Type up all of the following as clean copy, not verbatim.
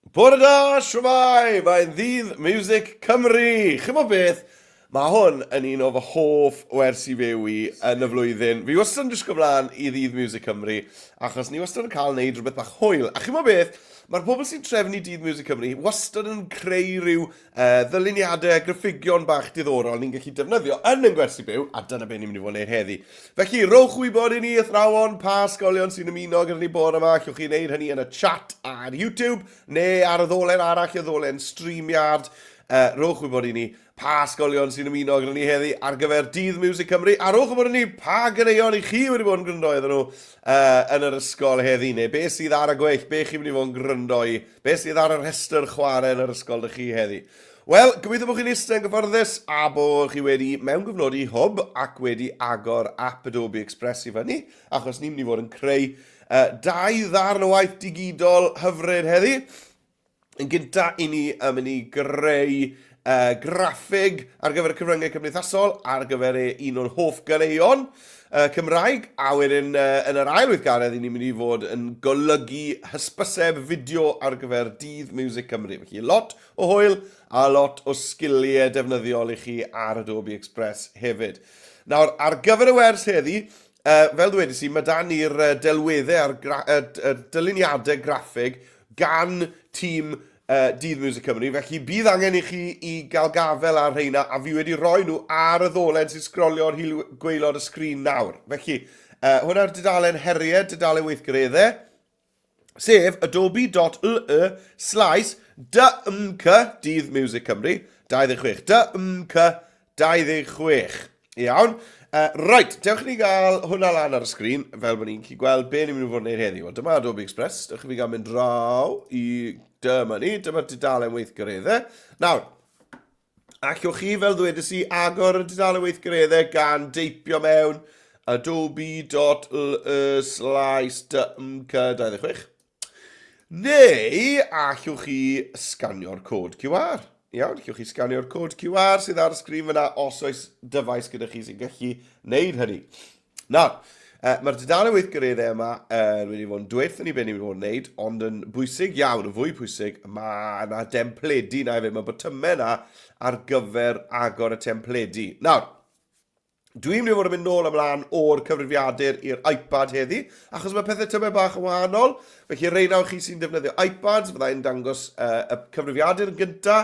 Bore da, shwmae! Mae'n ddydd Music Cymru! Chimod beth? Mae hwn yn un o fy hoff wersi fyw i yn y flwyddyn. Fi wastad yn disgwyl mlaen i ddydd Music Cymru, achos ni wastad yn cael wneud rhywbeth bach hwyl. A chimod beth? Mae'r pobl sy'n trefnu Dydd Music Cymru wastad yn creu rhyw uh, ddyluniadau a graffigion bach diddorol ni'n gallu defnyddio yn ein gwersi byw, a dyna beth ni'n mynd i fod yn gwneud heddi. Felly, rowch wybod i ni, athrawon, pa ysgolion sy'n ymuno gyda ni bore yma. Allwch chi wneud hynny yn y chat ar YouTube, neu ar y ddolen arall, y ddolen StreamYard. Uh, rowch wybod i ni pa ysgolion sy'n ymuno gyda ni heddi ar gyfer Dydd Music Cymru, a rowch wybod i ni pa ganeuon i chi wedi bod yn gwrando iddyn nhw uh, yn yr ysgol heddi, neu beth sydd ar y gweill, beth chi'n mynd i fod yn gwrando i. Beth sydd ar y rhestr chwarae yn yr ysgol dych chi heddi? Wel, gobeithio bod chi'n eistedd yn gyfforddus a bod chi wedi mewngofnodi Hwb ac wedi agor app Adobe Express i fyny, achos ni'n mynd i fod yn creu uh, dau ddarn o waith digidol hyfryd heddi. Yn gynta, i ni yn mynd i greu uh, graffig ar gyfer y cyfryngau cymdeithasol, ar gyfer e, un o'n hoff ganeuon uh, Cymraeg, a wedyn uh, yn yr ail weithgaredd, i ni'n mynd i fod yn golygu hysbyseb fideo ar gyfer Dydd Music Cymru. Felly lot o hwyl a lot o sgiliau defnyddiol i chi ar Adobe Express hefyd. Nawr, ar gyfer y wers heddi, uh, fel ddwedais i, mae dan ni'r uh, delweddau a'r gra uh, dyluniadau graffig gan tîm uh, Dydd Music Cymru, felly bydd angen i chi i gael gafel ar rheina, a fi wedi rhoi nhw ar y ddolen sy'n sgrolio ar hil gwaelod y sgrin nawr. Felly, uh, hwnna'r dudalen heriau, dudalen weithgareddau, sef adobe.ly slaes dmc, Dydd Music Cymru, 26, dmc 26. Iawn. Uh, right, dewch i ni gael hwnna lan ar y sgrin, fel bod ni'n gallu gweld be ni'n mynd i fod yn gwneud heddiw. Wel, dyma Adobe Express, dewch i fi gael mynd draw i dyma ni, dyma'r dudalen weithgareddau. Nawr, allwch chi, fel ddwedes i, agor y dudalen weithgareddau gan deipio mewn adobe.ly slash dmc26. Neu allwch chi sganio'r cod QR. Iawn, allwch chi sganio'r cod QR sydd ar y sgrin fyna os oes dyfais gyda chi sy'n gallu wneud hynny. Nawr, uh, mae'r dudalen weithgareddau yma uh, yn mynd i fod yn dweud ni beth ni'n mynd i fod yn wneud, ond yn bwysig iawn, yn fwy pwysig, mae yna dempledi na hefyd, mae botymau yna ar gyfer agor y templedi. Nawr, Dwi'n mynd i fod yn mynd nôl ymlaen o'r cyfrifiadur i'r iPad heddi, achos mae pethau tymed bach yn wahanol. Felly reina o chi sy'n defnyddio iPads, fyddai'n dangos uh, y cyfrifiadur yn gynta,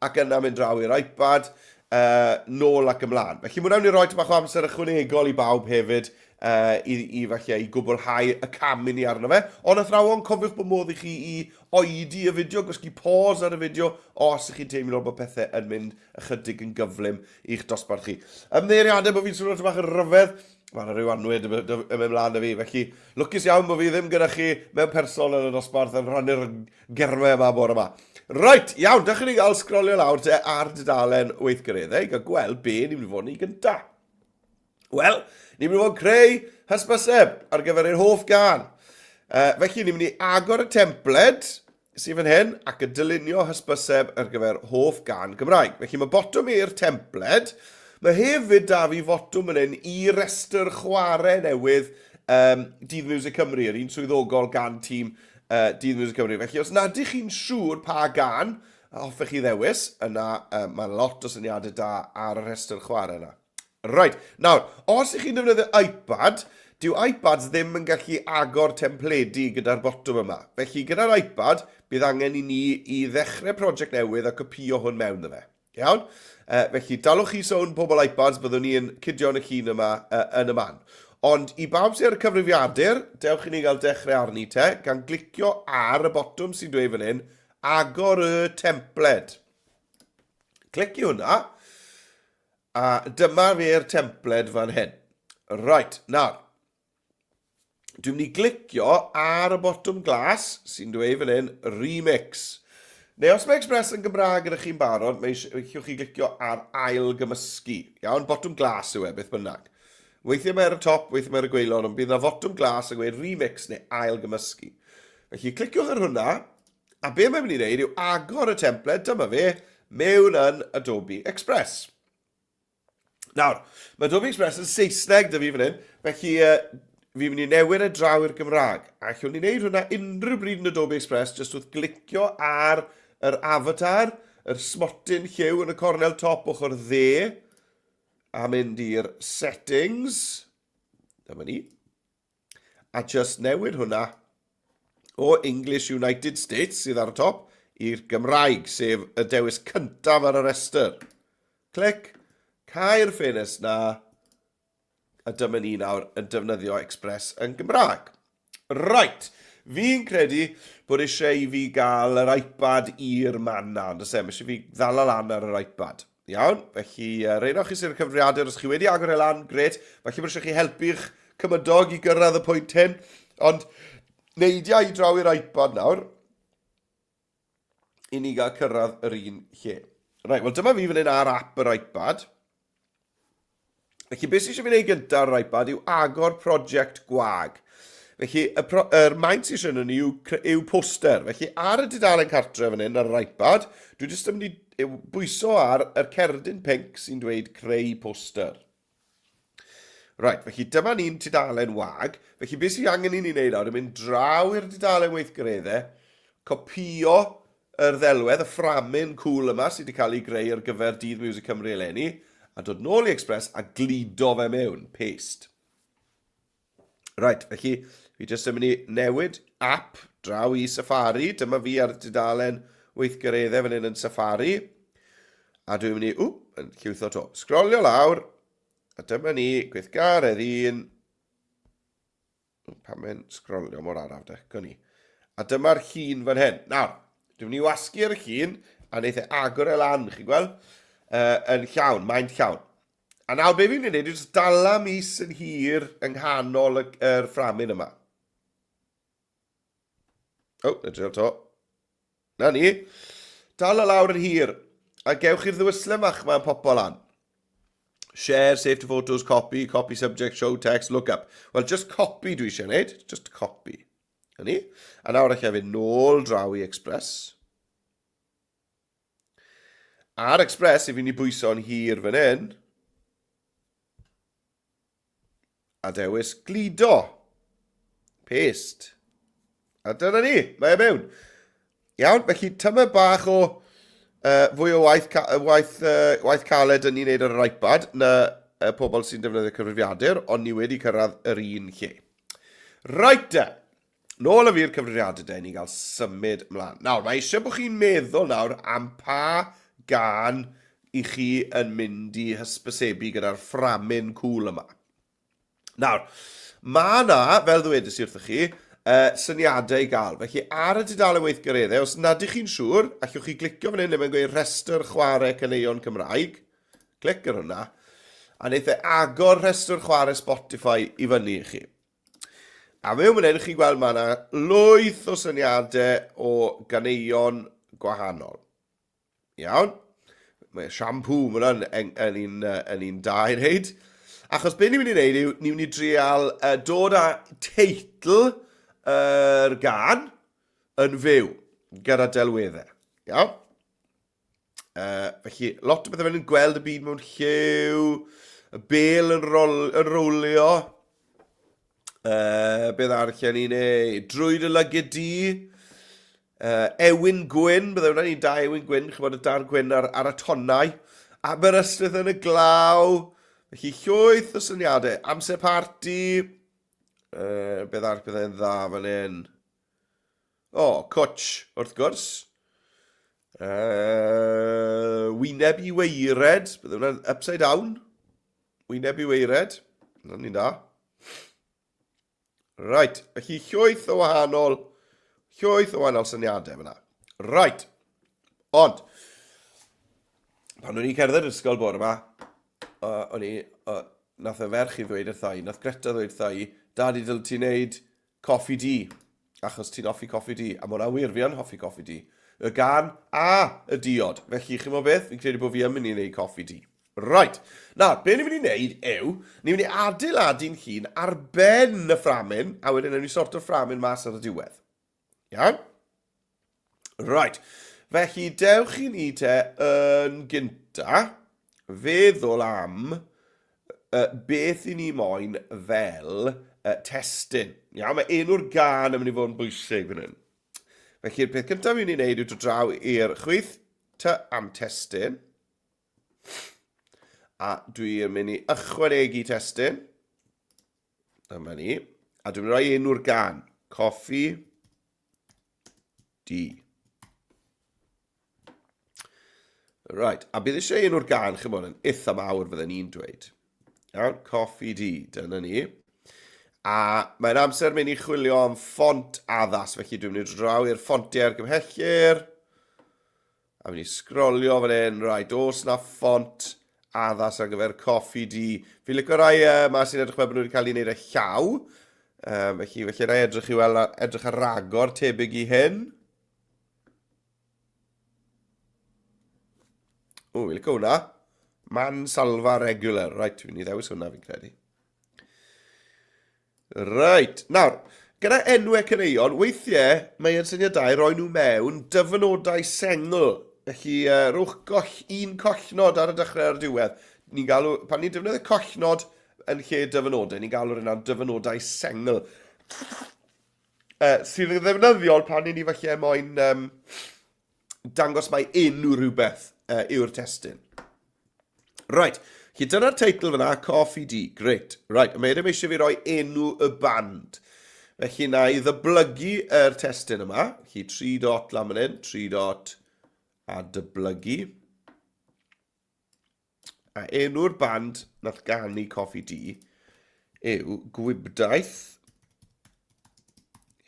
ac yna mynd draw i'r iPad, uh, nôl ac ymlaen. Felly mwyn ni roi bach o amser ychwanegol i bawb hefyd, uh, i, i falle i gwblhau y cam i ni arno fe. Ond athrawon, cofiwch bod modd i chi i oedi y fideo, gwasgu pause ar y fideo, os ych chi'n teimlo bod pethau yn mynd ychydig yn gyflym i'ch dosbarth chi. Ymddiheuriadau bod fi'n swnio bach yn rhyfedd, mae yna rhyw anwyd yn mynd mlaen â fi, felly lwcus iawn bod fi ddim gyda chi mewn person yn y dosbarth yn rhannu'r germau yma bore yma. Reit, iawn, dewch i ni gael sgrolio lawr te ar dudalen weithgareddau i gael gweld be ni'n mynd i fod yn ei gynta. Wel, ni'n mynd i fod yn creu hysbyseb ar gyfer ein hoff gan. Uh, felly, ni'n mynd i agor y templed sydd fan hyn ac yn dylunio hysbyseb ar gyfer hoff gan Gymraeg. Felly mae botwm i'r templed. Mae hefyd da fi fotwm yn hyn i restr chwarae newydd um, Dydd Music Cymru, yr un swyddogol gan tîm uh, Dydd Music Cymru. Felly os nad ydych chi'n siŵr pa gan hoffech chi ddewis, yna uh, mae lot o syniadau da ar y rhestr chwarae yna. Reit, nawr, os ych chi'n defnyddio iPad, dyw iPads ddim yn gallu agor templedi gyda'r botwm yma. Felly, gyda'r iPad, bydd angen i ni i ddechrau prosiect newydd a copïo hwn mewn iddo fe. Iawn? Uh, felly, dalwch chi sôn pobl iPads, byddwn ni yn cydio yn y llun yma uh, yn y man. Ond i bawb sydd ar y cyfrifiadur, dewch i ni gael dechrau arni te, gan glicio ar y botwm sy'n dweud fan hyn, agor y templed. Clicio hwnna, A dyma fe'r templed fan hyn. Right, nawr. Dwi'n mynd i glicio ar y botwm glas sy'n dweud fan hyn, remix. Neu os mae Express yn Gymraeg ydych chi'n barod, mae eisiau chi glicio ar ail gymysgu. Iawn, botwm glas yw e, beth bynnag. Weithiau mae ar y top, weithiau mae ar y gwaelod, ond bydd yna fotwm glas yn gweud remix neu ail gymysgu. Felly cliciwch ar hwnna, A be mae'n mynd i wneud yw agor y templed, dyma fe, mewn yn Adobe Express. Nawr, mae Adobe Express yn Saesneg dy fi fan hyn, felly uh, Fi'n mynd i newid e draw i'r Gymraeg. A allwn ni wneud hwnna unrhyw bryd yn Adobe Express, jyst wrth glicio ar yr avatar, yr smotyn lliw yn y cornel top ochr dde, a mynd i'r settings. Dyma ni. A just newid hwnna o English United States sydd ar y top i'r Gymraeg, sef y dewis cyntaf ar y rhestr. Clic, cau'r ffenest na, a dyma ni nawr yn defnyddio Express yn Gymraeg. Right, fi'n credu bod eisiau i fi gael yr iPad i'r man na, ond oes e, mae eisiau fi ddala lan ar yr iPad. Iawn, felly uh, rhaid chi sy'n y cyfrifiadur, os chi wedi agor e lan, gret, falle bod eisiau chi helpu'ch cymydog i gyrraedd y pwynt hyn, ond neidia i draw i'r iPad nawr, i ni gael cyrraedd yr un lle. Right, wel dyma fi fan hyn ar app yr iPad. Felly beth sydd eisiau fi wneud gyntaf ar yr iPad yw agor prosiect gwag. Felly y pro, yr maint sydd eisiau ni yw, yw poster. Felly ar y dudalen cartref fan hyn ar yr iPad, dwi jyst yn mynd i bwyso ar yr cerdyn pinc sy'n dweud creu poster. Right, felly dyma ni'n tudalen wag. Felly beth sydd angen i ni wneud nawr yw mynd draw i'r dudalen weithgareddau, copio yr ddelwedd, y fframyn cwl yma sydd wedi cael ei greu ar gyfer Dydd Miwsig Cymru eleni, a dod nôl i Express a gludo fe mewn, paste. Right, felly fi jyst yn mynd i newid app draw i Safari. Dyma fi ar dudalen weithgareddau fan hyn yn Safari. A dwi'n mynd i, ww, yn llwytho to. Sgrolio lawr, a dyma ni, gweithgaredd un. Pam mae'n sgrolio mor araf de, gwn i. A dyma'r llun fan hyn. Nawr, dwi'n mynd i wasgu ar y llun, a wneith e agor e lan, chi'n gweld? Uh, yn llawn, mae'n llawn. A nawr be fi'n mynd i wneud yw jyst dala mis yn hir yng nghanol y, yr fframyn yma. O, oh, na drial to. Na ni. Dala lawr yn hir. A gewch chi'r ddewislen fach yma yn popo lan. Share, save to photos, copy, copy subject, show text, look up. Wel, just copy dwi eisiau gwneud. Just copy. Na ni. A nawr allai fynd nôl draw i Express. Ar Express, i fi'n i bwyso'n hir fan hyn, a dewis gludo. Paste. A dyna ni, mae e mewn. Iawn, felly tyma bach o uh, fwy o waith, ca waith, uh, waith caled yn ni'n neud ar yr iPad na uh, pobl sy'n defnyddio cyfrifiadur, ond ni wedi cyrraedd yr un lle. Right de, Nôl â fi i'r cyfrifiadur de, ni gael symud mlaen. Nawr, mae eisiau bod chi'n meddwl nawr am pa gan i chi yn mynd i hysbysebu gyda'r fframyn cwl yma. Nawr, mae yna, fel ddwedes i wrthych chi, uh, syniadau i gael. Felly, ar y dudalen weithgareddau, os nad ych chi'n siŵr, allwch chi glicio fan hyn le mae'n gweud rhestr chwarae caneuon Cymraeg. Clic ar hwnna. A wneith e agor rhestr chwarae Spotify i fyny i chi. A mewn fan hyn, chi'n gweld mae yna lwyth o syniadau o ganeuon gwahanol. Iawn? Mae shampoo, mae hwnna'n yn, yn, un, yn un da i wneud. Achos be ni'n mynd i wneud yw, ni'n mynd i drial uh, dod â teitl yr gan yn fyw gyda delweddau. Iawn? Uh, felly, lot o bethau fel yn gweld y byd mewn lliw, y bel yn, rol, yn rowlio, uh, beth arall ni'n ei, drwy dy lygyd di, uh, ewin gwyn, bydde hwnna'n un da ewin gwyn, chymod y dar gwyn ar, ar y tonnau, Aberystwyth yn y glaw, felly llwyth o syniadau, amser parti, uh, beth arall byddai'n dda fan hyn. O, oh, cwtsh, wrth gwrs. Uh, wyneb i weired. Bydd hwnna'n upside down. Wyneb i weired. Hwnna'n ni'n da. Right, felly llwyth o wahanol, llwyth o wahanol syniadau fyna. Right, ond, pan o'n i'n cerdded yr ysgol bore yma, uh, o'n i, uh, nath y ferch i ddweud wrtha i, nath Greta ddweud wrtha i, Dad, i dyl ti wneud Coffi du. Achos ti'n hoffi coffi du. A mae hwnna'n wir, fi yn hoffi coffi du. Y gan a y diod. Felly, chi'n meddwl beth? Fi'n credu bod fi yn mynd i wneud coffi du. Right. Nawr, be ni'n mynd i wneud yw, ni'n mynd i adeiladu'n hun ar ben y fframyn, a wedyn newn ni sorto'r fframyn mas ar y diwedd. Iawn? Right. Felly, dewch i ni te yn gynta feddwl am uh, beth i ni moyn fel uh, testun. Iawn, mae enw'r gan yn mynd i fod yn bwysig fan hyn. Felly'r peth cyntaf fi'n ei wneud yw dod draw i'r chwith, ty am testun. A dwi'n mynd i ychwanegu testun. Dyma ni. A dwi'n mynd i roi enw'r gan. Coffi D. Right, a bydd eisiau enw'r gan, chymod, yn eitha mawr fydden ni'n dweud. Iawn, Coffi D, dyna ni. A mae'n amser mynd i chwilio am ffont addas, felly dwi'n mynd i draw i'r ffontiau argymhellir. A mynd i sgrolio fan hyn, right, oes na ffont addas ar gyfer Coffi D. Fi'n licio rai yma sy'n edrych fel bod nhw wedi cael ei wneud â llaw. Um, felly, felly na edrych i weld, edrych ar ragor tebyg i hyn. O, fi'n licio hwnna. Man Salva Regular. Right, fi'n i ddewis hwnna fi'n credu. Reit, nawr, gyda enwau caneuon, weithiau mae e'n syniad da i roi nhw mewn dyfynodau sengl. Felly, uh, rhowch goll, un collnod ar y dechrau a'r diwedd. Ni'n galw, pan ni'n defnyddio collnod yn lle dyfynodau, ni'n galw'r yna'n dyfynodau sengl. Uh, sydd yn ddefnyddiol pan ni'n ni falle moyn um, dangos mai enw rhywbeth uh, yw'r testun. Right, chi dyna'r teitl fyna, Coffee D. Great. Right, mae ddim eisiau fi roi enw y band. Felly na i ddyblygu yr testun yma. Felly 3 dot lan fan hyn, 3 dot a dyblygu. A enw'r band nath ganu Coffi Du yw Gwibdaith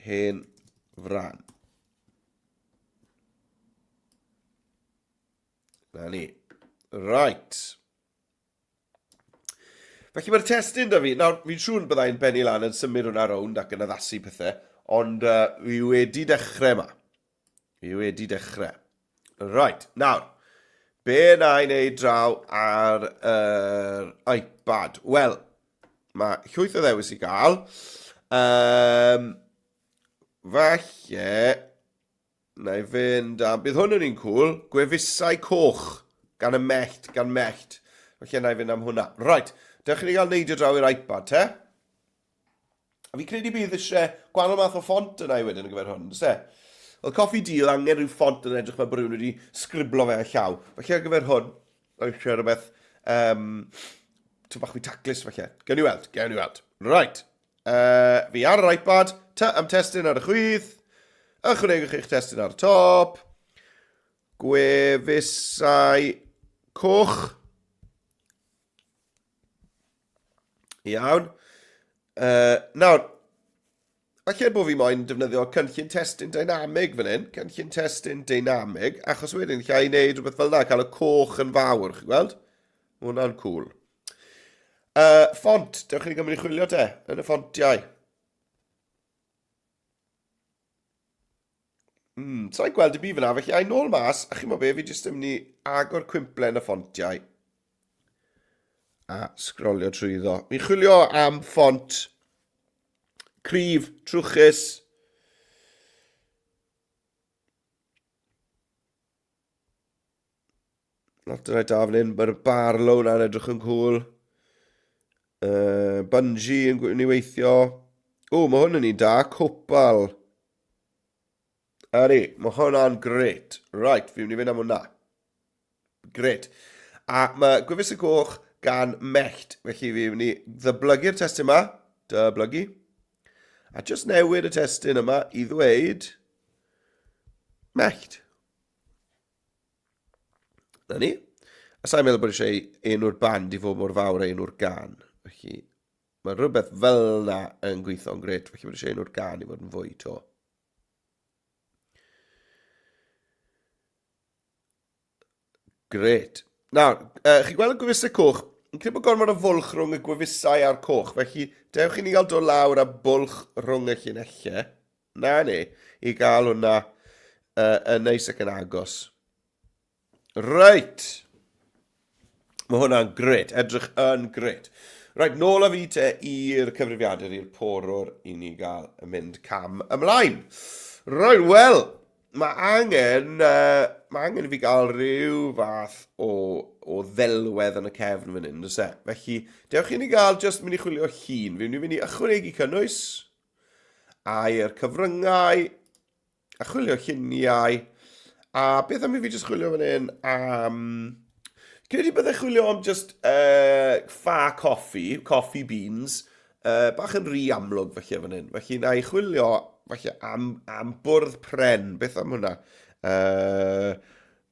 Hen Fran. Na ni. Right. Felly mae'r testun da fi. Nawr, fi'n siŵr byddai'n bennu lan yn symud hwnna rownd ac yn addasu pethau, ond uh, fi wedi dechrau yma. Fi wedi dechrau. Right, nawr, be na i wneud draw ar yr uh, iPad? Wel, mae llwyth o ddewis i gael. Um, falle, na i fynd am... Bydd hwn yn un cool. Gwefusau coch gan y mellt, gan mellt. Felly na i fynd am hwnna. Right, dewch i ni gael neidio draw i'r iPad, te. A fi'n credu bydd eisiau gwahanol math o ffont yna i wedyn ar gyfer hwn, does e? Oedd Coffee Deal angen rhyw ffont yn edrych fel bod rhywun wedi sgriblo fe â llaw. Felly ar gyfer hwn, mae eisiau rhywbeth um, tŷ bach fwy taclus falle. Gewn ni weld, gewn ni weld. Right. Uh, fi ar yr iPad, ty am testun ar y chwith, ychwanegwch eich testun ar y top, gwefusau coch, Iawn. Uh, nawr, falle bod fi moyn defnyddio cynllun testun dynamig fan hyn, cynllun testun dynamig, achos wedyn lle i wneud rhywbeth fel yna, cael y coch yn fawr, chi'n gweld? Mae hwnna'n cool. Uh, ffont, dewch i ni gymryd i chwilio te, yn y ffontiau. Mm, sa'n gweld y byd fyna, felly a'i nôl mas, a chi'n be, fi jyst yn mynd i agor cwimplen y ffontiau a sgrolio trwyddo. Fi'n chwilio am ffont cryf, trwchus. Lot o rai da fan hyn. Mae'r Barlow na'n edrych yn cool. Uh, Bungie yn gwneud weithio. O, mae hwn yn un da. Copal. Ydy, mae hwnna'n gret. Right, fi'n mynd i fynd am hwnna. Gret. A mae Gwefus y Goch gan Mellt, felly fi'n mynd i ddyblygu'r testun yma. Dyblygu. A just newid y testun yma i ddweud Mellt. Na ni. A sa'n meddwl bod eisiau enw'r band i fod mor fawr a enw'r gan. Felly, mae rhywbeth fel yna yn gweithio'n gret, felly bod eisiau enw'r gan i fod yn fwy to. Gret. Nawr, uh, chi'n gweld y gwefusau coch? Yn credu bod gormod o fwlch rhwng y gwefusau a'r coch, felly dewch i ni gael dod lawr a bwlch rhwng y llinellau. Na ni, i gael hwnna uh, yn neis ac yn agos. Reit. Mae hwnna'n gret, edrych yn gret. Reit, nôl â fi te i'r cyfrifiadur, i'r porwr i ni gael mynd cam ymlaen. Reit, wel, Mae angen, uh, mae angen i fi gael rhyw fath o, o ddelwedd yn y cefn fan hyn, does e? Felly, dewch i ni gael just mynd i chwilio llun. Fi'n mynd i ychwanegu cynnwys, a'r cyfryngau, a chwilio lluniau, a beth am i fi just chwilio fan hyn am... Credu bydde chwilio am just uh, ffa coffi, coffee beans, uh, bach yn rhy amlwg felly fan hyn. Felly na i chwilio falle am, am bwrdd pren, beth am hwnna? Uh,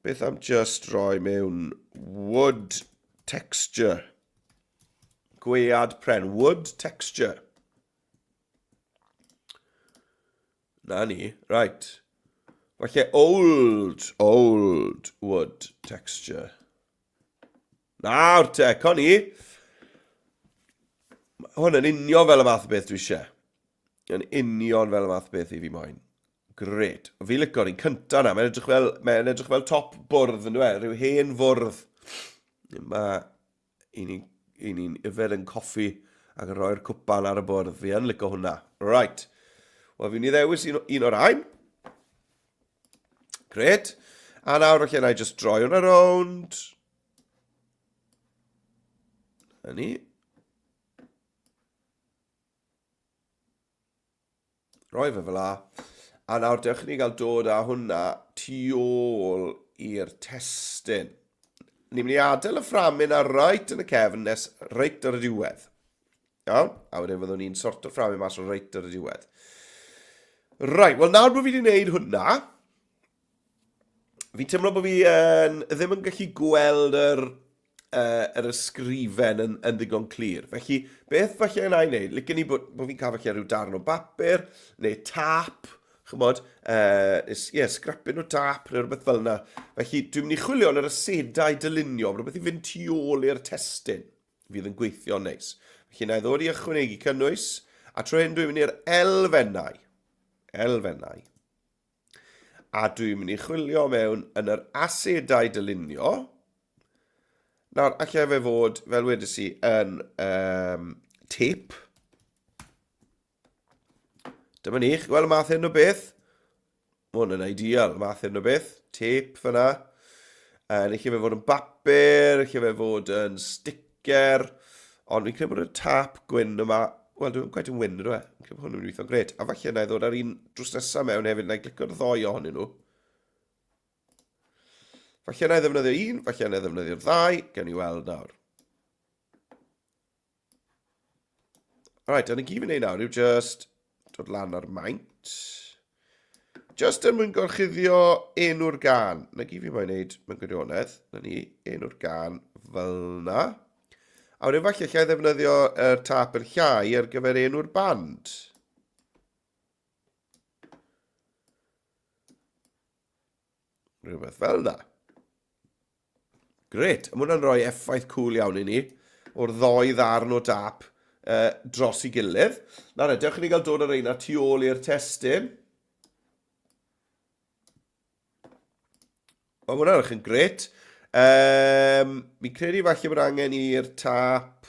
beth am just roi mewn wood texture? Gwead pren, wood texture. Na ni, right. Falle old, old wood texture. Nawr te, con i. Hwn yn union fel y math o beth dwi eisiau. Yn union fel y math o beth i fi moyn. Gret. Fi licio'r un cynta na. Mae'n edrych fel, mae'n edrych fel top bwrdd yn dweud. Rhyw hen fwrdd. Mae i ni'n i ni'n yfed yn coffi ac yn rhoi'r cwpan ar y bwrdd. Fi yn licio hwnna. Right. Wel, fi'n i ddewis un, un o'r rhain. Gret. A nawr, felly, na i just droi hwnna rownd. Na ni. Rhoi fe fel 'a. A nawr dewch i ni gael dod â hwnna tu ôl i'r testun. Ni'n mynd i adael y fframyn ar reit yn y cefn nes reit ar y diwedd. Iawn? A wedyn fyddwn ni'n sorto'r fframyn mas o reit ar y diwedd. Right, wel nawr bod fi wedi gwneud hwnna, fi'n teimlo bod fi yn, ddim yn gallu gweld yr uh, yr ysgrifen yn, yn ddigon clir. Felly, beth falle yna i wneud? Licen i bod, bod fi'n cael falle rhyw darn o bapur, neu tap, chymod, uh, yeah, sgrapyn o tap, neu rhywbeth fel yna. Felly, dwi'n mynd i chwilio yn yr asedau dylunio, rhywbeth i fynd tu ôl i'r testun, fydd yn gweithio'n neis. Felly, na i ddod i ychwanegu cynnwys, a tro hyn dwi'n mynd i'r elfennau. Elfennau. A dwi'n mynd i chwilio mewn yn yr asedau dylunio. Nawr, allai fe fod, fel wedes i, yn um, tape. Dyma ni, chi'n gweld y math hyn o beth? Mae hwn yn ideal, y math hyn o beth. Tape fyna. Uh, neu lle fe fod yn bapur, lle fe fod yn sticker. Ond fi'n credu bod y tap gwyn yma, wel, dwi'n quite yn wyn, ydw e? Fi'n credu bod hwn yn weithio'n gret. A falle na i ddod ar un drws nesaf mewn hefyd, na i glicio'r ddoi ohonyn nhw. Falle na i ddefnyddio un, falle na i ddefnyddio'r ddau, gewn ni weld nawr. Alright, a na gyd fi'n neud nawr yw just dod lan ar maint. Just er mwyn gorchuddio enw'r gan. Na gyd fi moyn neud mewn gwirionedd. Na ni, enw'r gan fel na. A wedyn falle llai ddefnyddio yr tap yn llai ar gyfer enw'r band. Rhywbeth fel na. Gret. Mae hwnna'n rhoi effaith cool iawn i ni o'r ddoi ddarn o dap uh, dros i gilydd. Nawr, dewch i ni gael dod ar reina tu ôl i'r testun. Mae hwnna'n edrych yn gret. Um, fi'n credu falle bod angen i'r tap...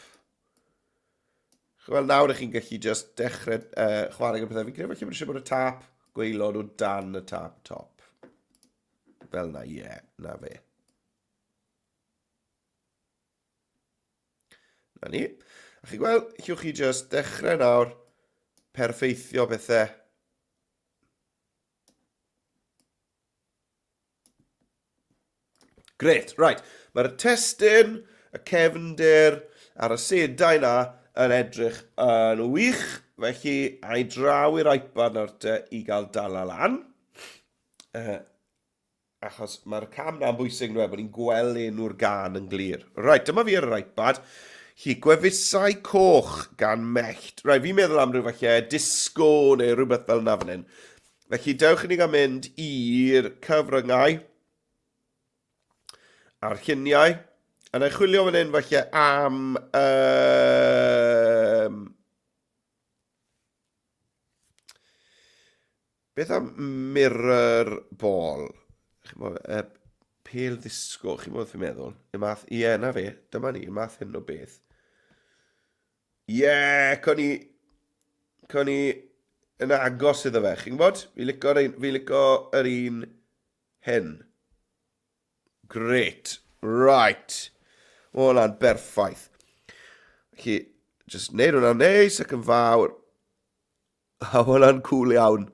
Wel, nawr ych chi'n gallu just dechrau uh, chwarae gyda pethau. Fi'n credu falle bod eisiau bod y tap gwaelod o dan y tap top. Fel na, ie, yeah, na fe. Na ni. A chi'n gweld, llwch chi just dechrau nawr perffeithio pethau. Gret, right. Mae'r testun, y cefndir a'r asedau na yn edrych yn wych. Felly, a'i draw i'r iPad nawr te i gael dala lan. Uh, achos mae'r cam na'n bwysig nhw, e, bod ni'n gweld enw'r gan yn glir. Right, dyma fi ar yr iPad. Hi, gwefusau coch gan Mellt. Right, fi'n meddwl am rhyw falle disco neu rhywbeth fel yna fan hyn. Felly dewch i ni gael mynd i'r cyfryngau a'r lluniau. A na i chwilio fan hyn falle am... Um, beth am mirror ball? Chimod, uh, pel ddisgo, chi'n bod fi'n meddwl? Y math, ie, yeah, na fe, dyma ni, y math hyn o beth. Ie, yeah, con i... Con i... yn agos iddo fe, chi'n gwybod? Fi lico'r un, fi lico yr un hyn. Great. Right. Mae hwnna'n berffaith. Felly, just neud hwnna'n neis ac yn fawr. A hwnna'n cool iawn.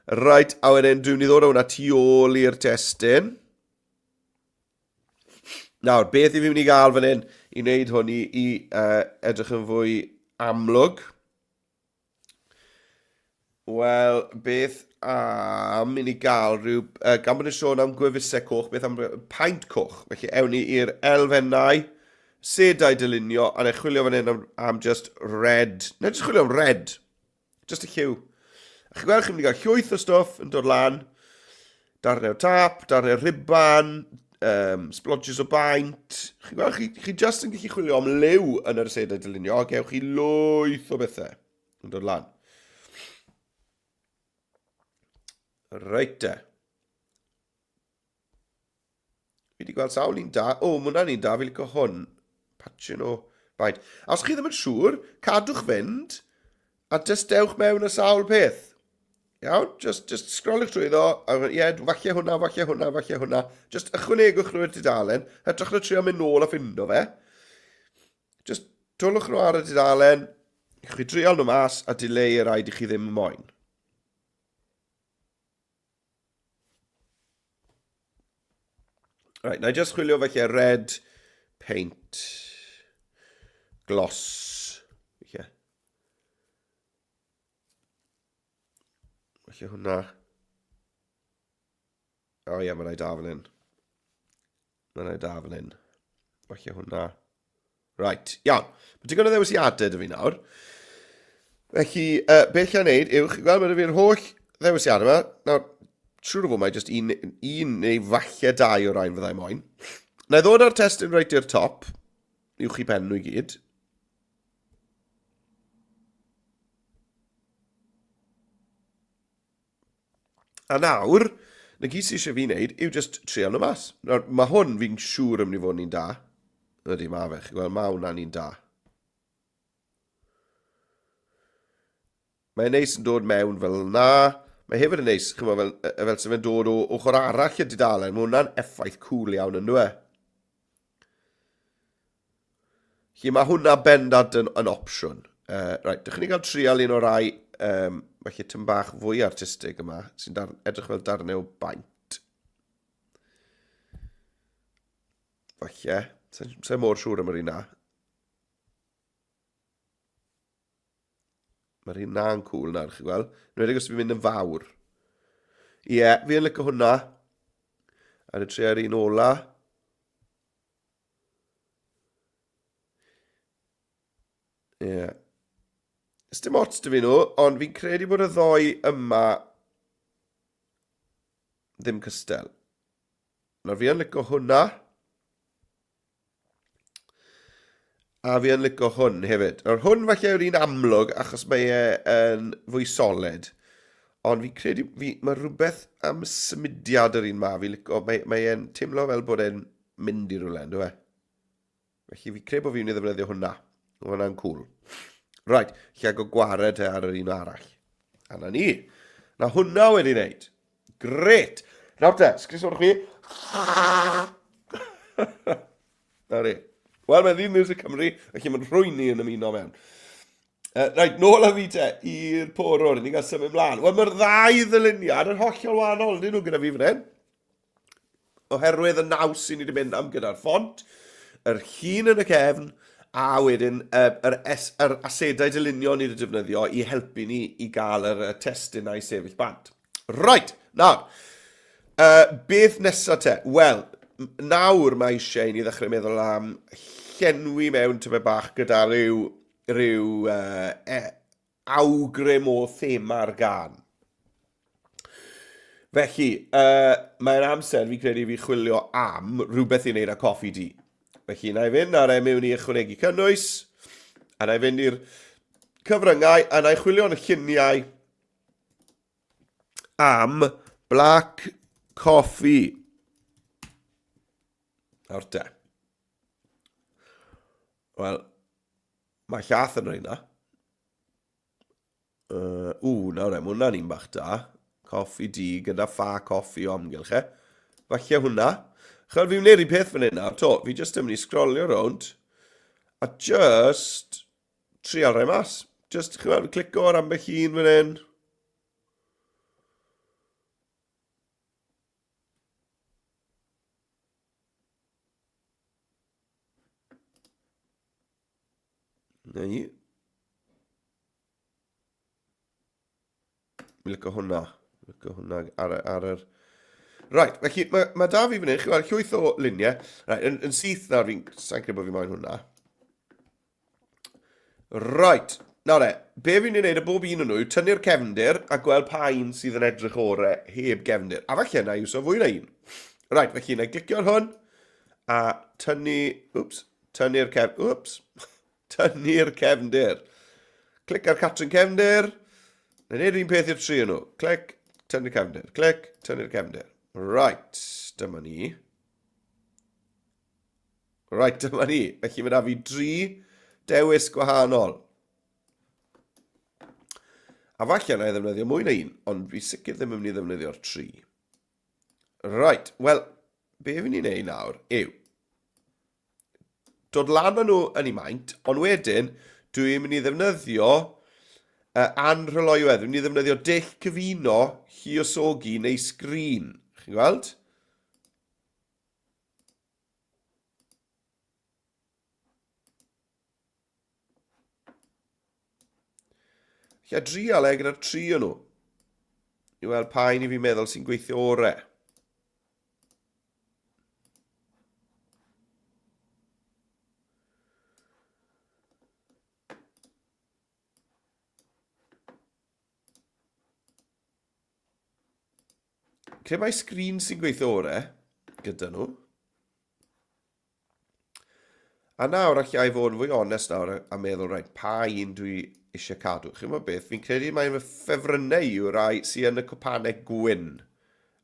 Right, a wedyn dwi'n mynd i ddod â hwnna tu ôl i'r testun. Nawr, beth i fi mynd i gael fan hyn i wneud hwn i, i uh, edrych yn fwy amlwg? Wel, beth am i ni gael rhyw... Uh, gan bod yn sôn am gwefusau coch, beth am paent coch? Felly, ewn ni i'r elfennau, sedau dylunio, a na i chwilio fan hyn am, am just red. Na, just chwilio am red. Just y lliw. A chi'n gweld, chi'n mynd i gael llwyth o stwff yn dod lan. Darnau o tap, darnau o rhuban, um, splodges o baint. Chi'n gweld, chi, chi just yn gallu chwilio am liw yn yr asedau dylunio, a gewch chi lwyth o bethau yn dod lan. Reit te. Fi wedi gweld sawl un da. O, mae hwnna'n un da, fi licio hwn. Patching o baint. A os chi ddim yn siŵr, cadwch fynd a just dewch mewn y sawl peth. Iawn? Just, just scrolliwch trwy ddo, a ie, yeah, falle hwnna, falle hwnna, falle hwnna. Just ychwanegwch nhw i'r dudalen, hytrach na trio mynd nôl a ffindo fe. Just twlwch nhw ar y dudalen, chi drial nhw mas a dileu y rhaid i chi ddim moyn. Right, na i just chwilio felly red paint gloss. Felly. Felly hwnna. O oh, ie, yeah, mae'n rhaid da fan hyn. Mae'n rhaid da fan hyn. Felly hwnna. Right, iawn. Mae digon o ddewisiadau dy fi nawr. Felly, uh, beth chi'n neud yw, chi'n gweld, mae dy fi'r holl ddewisiadau yma. Nawr, siŵr o fod mae jyst un, un neu falle dau o rain fyddai moyn. Na i ddod â'r testun reit i'r top, uwch i pen nhw i gyd. A nawr, na gyd sydd eisiau fi wneud yw just trio nhw mas. Nawr, mae hwn fi'n siŵr yn mynd i fod yn un da. Ydy, mae fe. Chi'n gweld, mae hwnna'n un da. Mae'n neis yn dod mewn fel na. Mae hefyd yn neis, chi'n fel, fel sy'n fe'n dod o ochr arall y dudalen. Mae hwnna'n effaith cool iawn yn dwi. Felly mae hwnna bendant yn, yn opsiwn. Uh, right, dych chi'n cael trial un o'r rai, um, felly tyn bach fwy artistig yma, sy'n dar, edrych fel darnau o baint. Falle, sa'n sa mor siŵr am yr un na. Mae'r un na'n cool nawr, chi'n gweld. Yn enwedig os fi'n mynd yn fawr. Ie, yeah, fi yn licio hwnna. Ar y tria'r un ola. Ie. Yeah. Ys dim ots dy fi nhw, ond fi'n credu bod y ddoi yma ddim cystel. Nawr fi yn licio hwnna. A fi yn licio hwn hefyd. Nawr hwn falle yw'r un amlwg achos mae e yn fwy solid. Ond fi'n credu, fi, mae rhywbeth am symudiad yr un ma. Fi'n licio, mae, mae e'n teimlo fel bod e'n mynd i rhywle, ynddo fe? Felly fi credu bod fi'n mynd i ddefnyddio hwnna. Mae hwnna'n cool. Right, lle go gwared e ar yr un arall. A na ni. Na hwnna wedi wneud. Gret! Nawr te, sgris o'r chi. Na ni. Wel, mae'n ddydd Music Cymru, felly mae'n rhwy'n ni yn ymuno mewn. Uh, right, nôl â fi te i'r porwr, ni'n cael symud mlaen. Wel, mae'r ddau ddyluniad yn hollol wahanol, dyn nhw gyda fi fan hyn. Oherwydd y naws sy'n ni wedi mynd am gyda'r ffont, yr llun yn y cefn, a wedyn uh, yr, es, yr asedau dylunio ni wedi defnyddio i helpu ni i gael yr uh, testun a'i sefyll bant. Right, nawr, uh, beth nesaf te? Wel, nawr mae eisiau i ni ddechrau meddwl am llenwi mewn tymed bach gyda rhyw, rhyw uh, e, awgrym o thema'r gân. Felly, uh, mae'n amser fi credu fi chwilio am rhywbeth i wneud â coffi di. Felly, na i fynd ar e mewn i ychwanegu cynnwys, a na i fynd i'r cyfryngau, a na i chwilio yn y lluniau am black coffee. Nawr te. Wel, mae llath yn rheina. Ww, nawr e, mae hwnna'n un bach da. Coffi di gyda ffa coffi o amgylch e. Falle hwnna. Chymod, fi'n gwneud un peth fan hyn nawr. To, fi jyst yn mynd i sgrolio rownd a just trial rhai mas. Just, chymod, clico ar ambell un fan hyn. Neu... Fi'n licio hwnna. Licio hwnna ar, ar yr... Right, felly mae, mae da fi fan hyn, chi'n gweld llwyth o luniau. Right, yn, yn syth nawr fi'n... Sa'n credu bod fi moyn hwnna. Right, nawr e, be fi'n ei wneud y bob un o'n nhw yw tynnu'r cefndir a gweld pa un sydd yn edrych ore heb gefndir. A falle na iwso fwy na un. Right, felly na i glicio ar hwn a tynnu... Oops, tynnu'r cef... Oops, Tynnu'r cefndir. Clic ar Catrin Cefndir. Neu wneud yr un peth i'r tri nhw. Clic, tynnu'r cefndir. Clic, tynnu'r cefndir. Right, dyma ni. Right, dyma ni. Felly mae da fi dri dewis gwahanol. A falle na i ddefnyddio mwy na un, ond fi sicr ddim yn mynd i ddefnyddio'r tri. Right, wel, be fi'n ei wneud nawr yw dod lan â nhw yn ei maint, ond wedyn dwi'n mynd i ddefnyddio uh, anrhyloywedd, dwi'n mynd i ddefnyddio dull cyfuno lluosogi neu sgrin. Chi'n gweld? Lle drial e gyda'r tri o'n nhw. I weld pa un i fi'n meddwl sy'n gweithio ore. Credu mai sgrin sy'n gweithio ore gyda nhw. A nawr allai fod yn fwy onest nawr a meddwl, rhaid, pa un dwi eisiau cadw? Chi'n gwybod beth, fi'n credu mai fy ffefrynnau yw rai sy'n yn y cwpanau gwyn.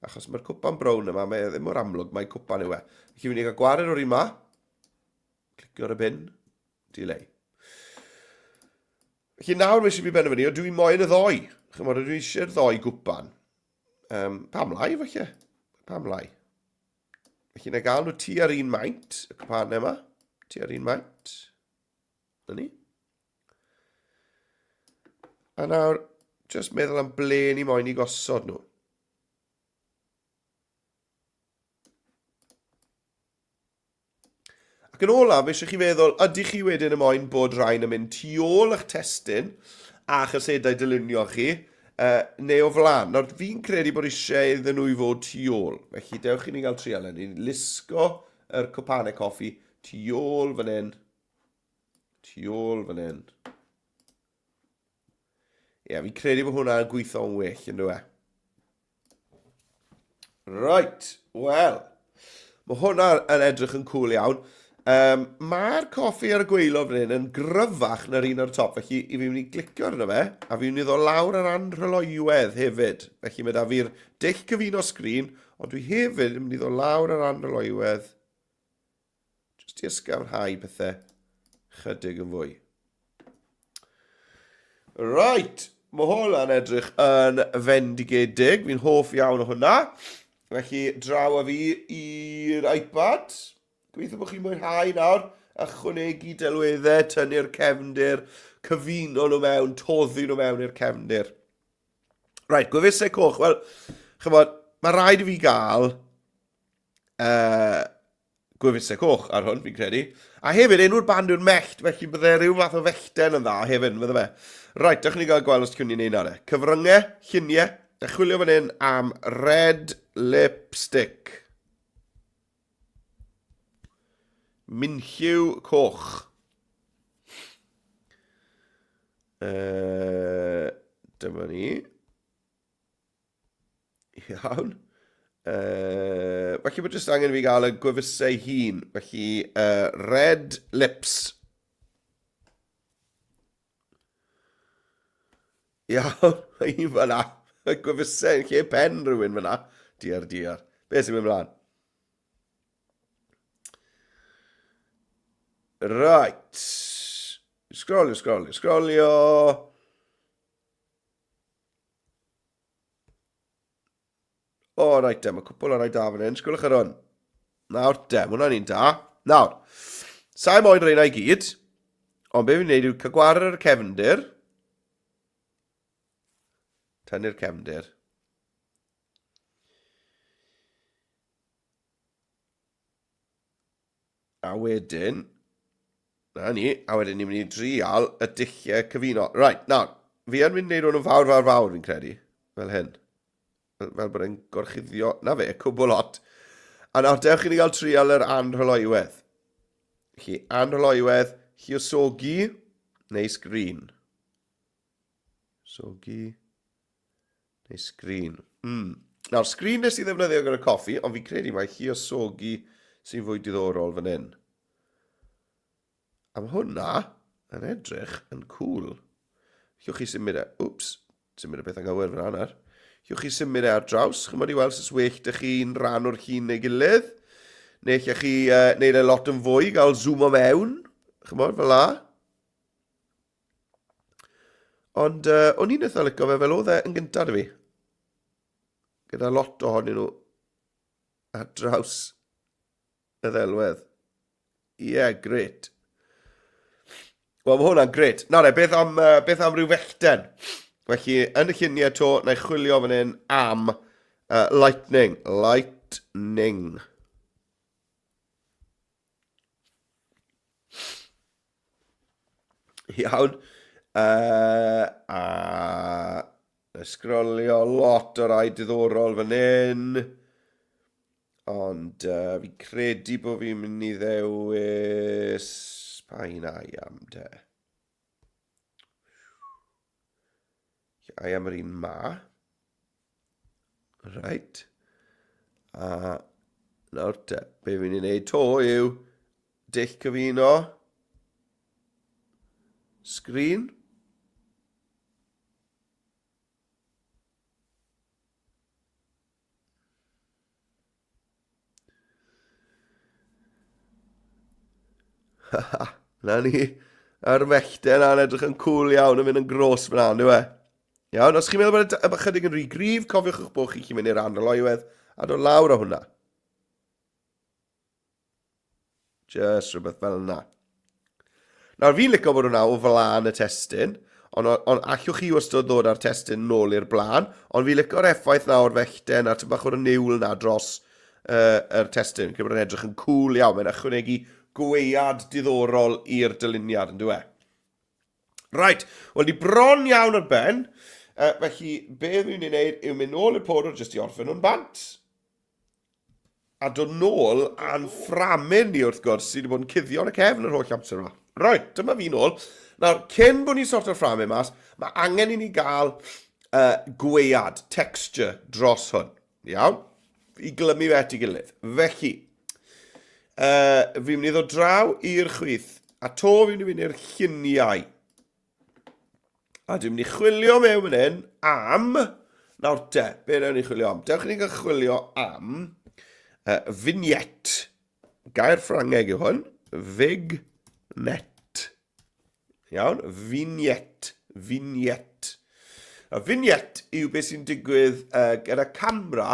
Achos mae'r cwpan brown yma, mae e ddim mor amlwg mai cwpan yw e. Felly fi'n mynd i gael gwared o'r un ma. Clicio ar y bin. Delay. Felly nawr mae eisiau fi benderfynu, o dwi moyn y ddoi. Chymod, ydw i eisiau'r ddoi gwpan. Um, pam lai, falle? Pam lai? Felly na gael nhw tu ar un maint, y cwpanau yma. Tu ar un maint. Na ni. A nawr, just meddwl am ble ni moyn i gosod nhw. Ac yn olaf, mae eisiau chi feddwl, ydych chi wedyn y moyn bod rhain yn mynd tu ôl eich testun a'ch asedau dylunio chi, uh, neu o flaen. Nawr, fi'n credu bod eisiau iddyn nhw i fod tu ôl. Felly, dewch i ni gael trial hynny. Lusgo yr cwpanau coffi tu ôl fan hyn. Tu ôl fan hyn. Ie, yeah, fi'n credu bod hwnna'n gweithio'n well, yn dwi? Right, wel, mae hwnna yn edrych yn cool iawn. Um, Mae'r coffi ar y gweilo fan hyn yn gryfach na'r un ar y top, felly i fi'n mynd i glicio arno fe, a fi'n mynd i ddod lawr ar anrhyloiwedd hefyd. Felly mae da fi'r dull cyfuno sgrin, ond dwi hefyd yn mynd i ddod lawr ar anrhyloiwedd Jyst i ysgafnhau pethau chydig yn fwy. Right, mae hwnna'n edrych yn fendigedig. Fi'n hoff iawn o hwnna. Felly, draw â fi i'r iPad. Gobeithio bod chi'n mwynhau nawr. Ychwanegu delweddau, tynnu'r cefndir, cyfuno nhw mewn, toddi nhw mewn i'r cefndir. Right, gwefusau coch. Wel, chymod, mae rhaid i fi gael uh, gwefusau coch ar hwn, fi'n credu. A hefyd, enw'r band yw'r Mellt, felly bydde rhyw fath o fellten yn dda hefyd, bydde fe. Right, dewch ni gael gweld os cwn ni'n neud ar e. Cyfryngau, lluniau, a chwilio fan hyn am red lipstick. Minlliw coch. Uh, dyma ni. Iawn. Uh, felly bod jyst angen i fi gael y gwefusau hun. Felly, uh, red lips. Iawn, mae un fyna. Y gwefusau yn lle pen rhywun fyna. Diar, diar. Be sy'n mynd mlaen? Right. Sgrolio, sgrolio, sgrolio. O, oh, reit de, mae cwpl o rai da fan hyn. Sgwylwch ar hwn. Nawr de, mae hwnna'n un da. Nawr, sa'i moyn reina i gyd, ond be fi'n gwneud yw cael gwared ar y cefndir. Tynnu'r cefndir. A wedyn, na ni, a wedyn ni'n mynd i drial y dulliau cyfuno. Right, nawr, fi yn mynd i wneud hwn yn fawr, fawr, fawr, fi'n credu, fel hyn. Fel, fel bod e'n gorchuddio, na fe, cwbl lot. A nawr, dewch i ni gael trial yr anrhyloiwedd. Felly, anrhyloiwedd, lluosogi neu sgrin. Sogi neu sgrin. Mm. Nawr, sgrin nes i ddefnyddio gyda coffi, ond fi'n credu mai lluosogi sy'n fwy diddorol fan hyn. A mae hwnna yn edrych yn cool. Llwch chi symud e. Wps, symud y beth anghywir fyna nawr. Llwch chi symud e ar draws, chymod i weld sut well dych chi'n rhan o'r llun neu gilydd. Neu lle chi uh, neud e lot yn fwy, gael zoom o mewn, chymod, fel la. Ond uh, o'n i'n eitha licio fe fel oedd e yn gyntaf dy fi. Gyda lot ohonyn nhw ar draws y ddelwedd. Ie, yeah, gret. Wel, mae hwnna'n gret. Nawr e, beth am, uh, beth am ryw fellten? Felly, yn y lluniau to, na i chwilio fan hyn am uh, lightning. Lightning. Iawn. Uh, a sgrolio lot o rai diddorol fan hyn. Ond uh, fi'n credu bod fi'n mynd i ddewis... Pa un ai am de? Ai am yr un ma. Right. A nawr te, be fi'n ei wneud to yw dull cyfuno sgrin. Na ni. A'r mellten na'n edrych yn cool iawn yn mynd yn gros fyna, ynddo e? Iawn, os chi'n meddwl bod e chydig yn rhy gryf, cofiwch eich bod chi'n mynd i'r anrhyloiwedd a dod lawr o hwnna. Just rhywbeth fel yna. Nawr, fi'n licio bod hwnna o flaen y testun, ond, on, allwch chi wastad ddod â'r testun nôl i'r blaen, ond fi'n licio'r effaith na o'r fellten a'r bach o'r niwl na dros uh, yr testun. Credu bod yn edrych yn cool iawn, mae'n ychwanegu gweiad diddorol i'r dyluniad, yn dwi e? Right, wel ni bron iawn ar ben, uh, felly be fi'n mynd i wneud yw mynd nôl i'r powdr jyst i orffen nhw'n bant. A dod nôl a'n fframyn ni wrth gwrs, sydd wedi bod yn cuddio yn y cefn yr holl amser yma. Right, dyma fi nôl. Nawr, cyn bod ni'n sorto'r fframyn mas, mae angen i ni gael uh, gwead, texture, dros hwn. Iawn? I glymu fe at ei gilydd. Felly, uh, fi'n mynd i ddod draw i'r chwith, a to fi'n mynd i fynd i'r lluniau. A dwi'n mynd i chwilio mewn fan hyn am... Nawr te, be wnawn ni chwilio am? Dewch i ni gael chwilio am uh, vignette. Gair Ffrangeg yw hwn. Vignette. Iawn, vignette. Vignette. A vignette yw beth sy'n digwydd uh, gyda camera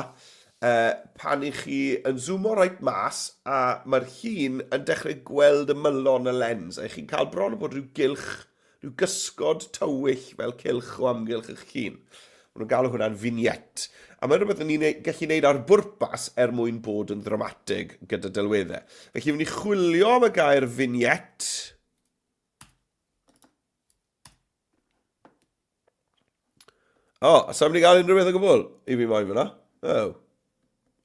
uh, pan i chi yn zoomo reit mas a mae'r llun yn dechrau gweld ymylon y lens a chi'n cael bron o bod rhyw gylch, rhyw gysgod tywyll fel cylch o amgylch eich llun. Maen nhw'n galw hwnna'n vignette. A mae'n rhywbeth ni'n gallu gwneud ar bwrpas er mwyn bod yn ddramatig gyda delweddau. Felly, fi'n mynd i chwilio am y gair vignette. O, oh, sa'n mynd i gael unrhyw beth o gwbl i fi moyn fyna. Oh.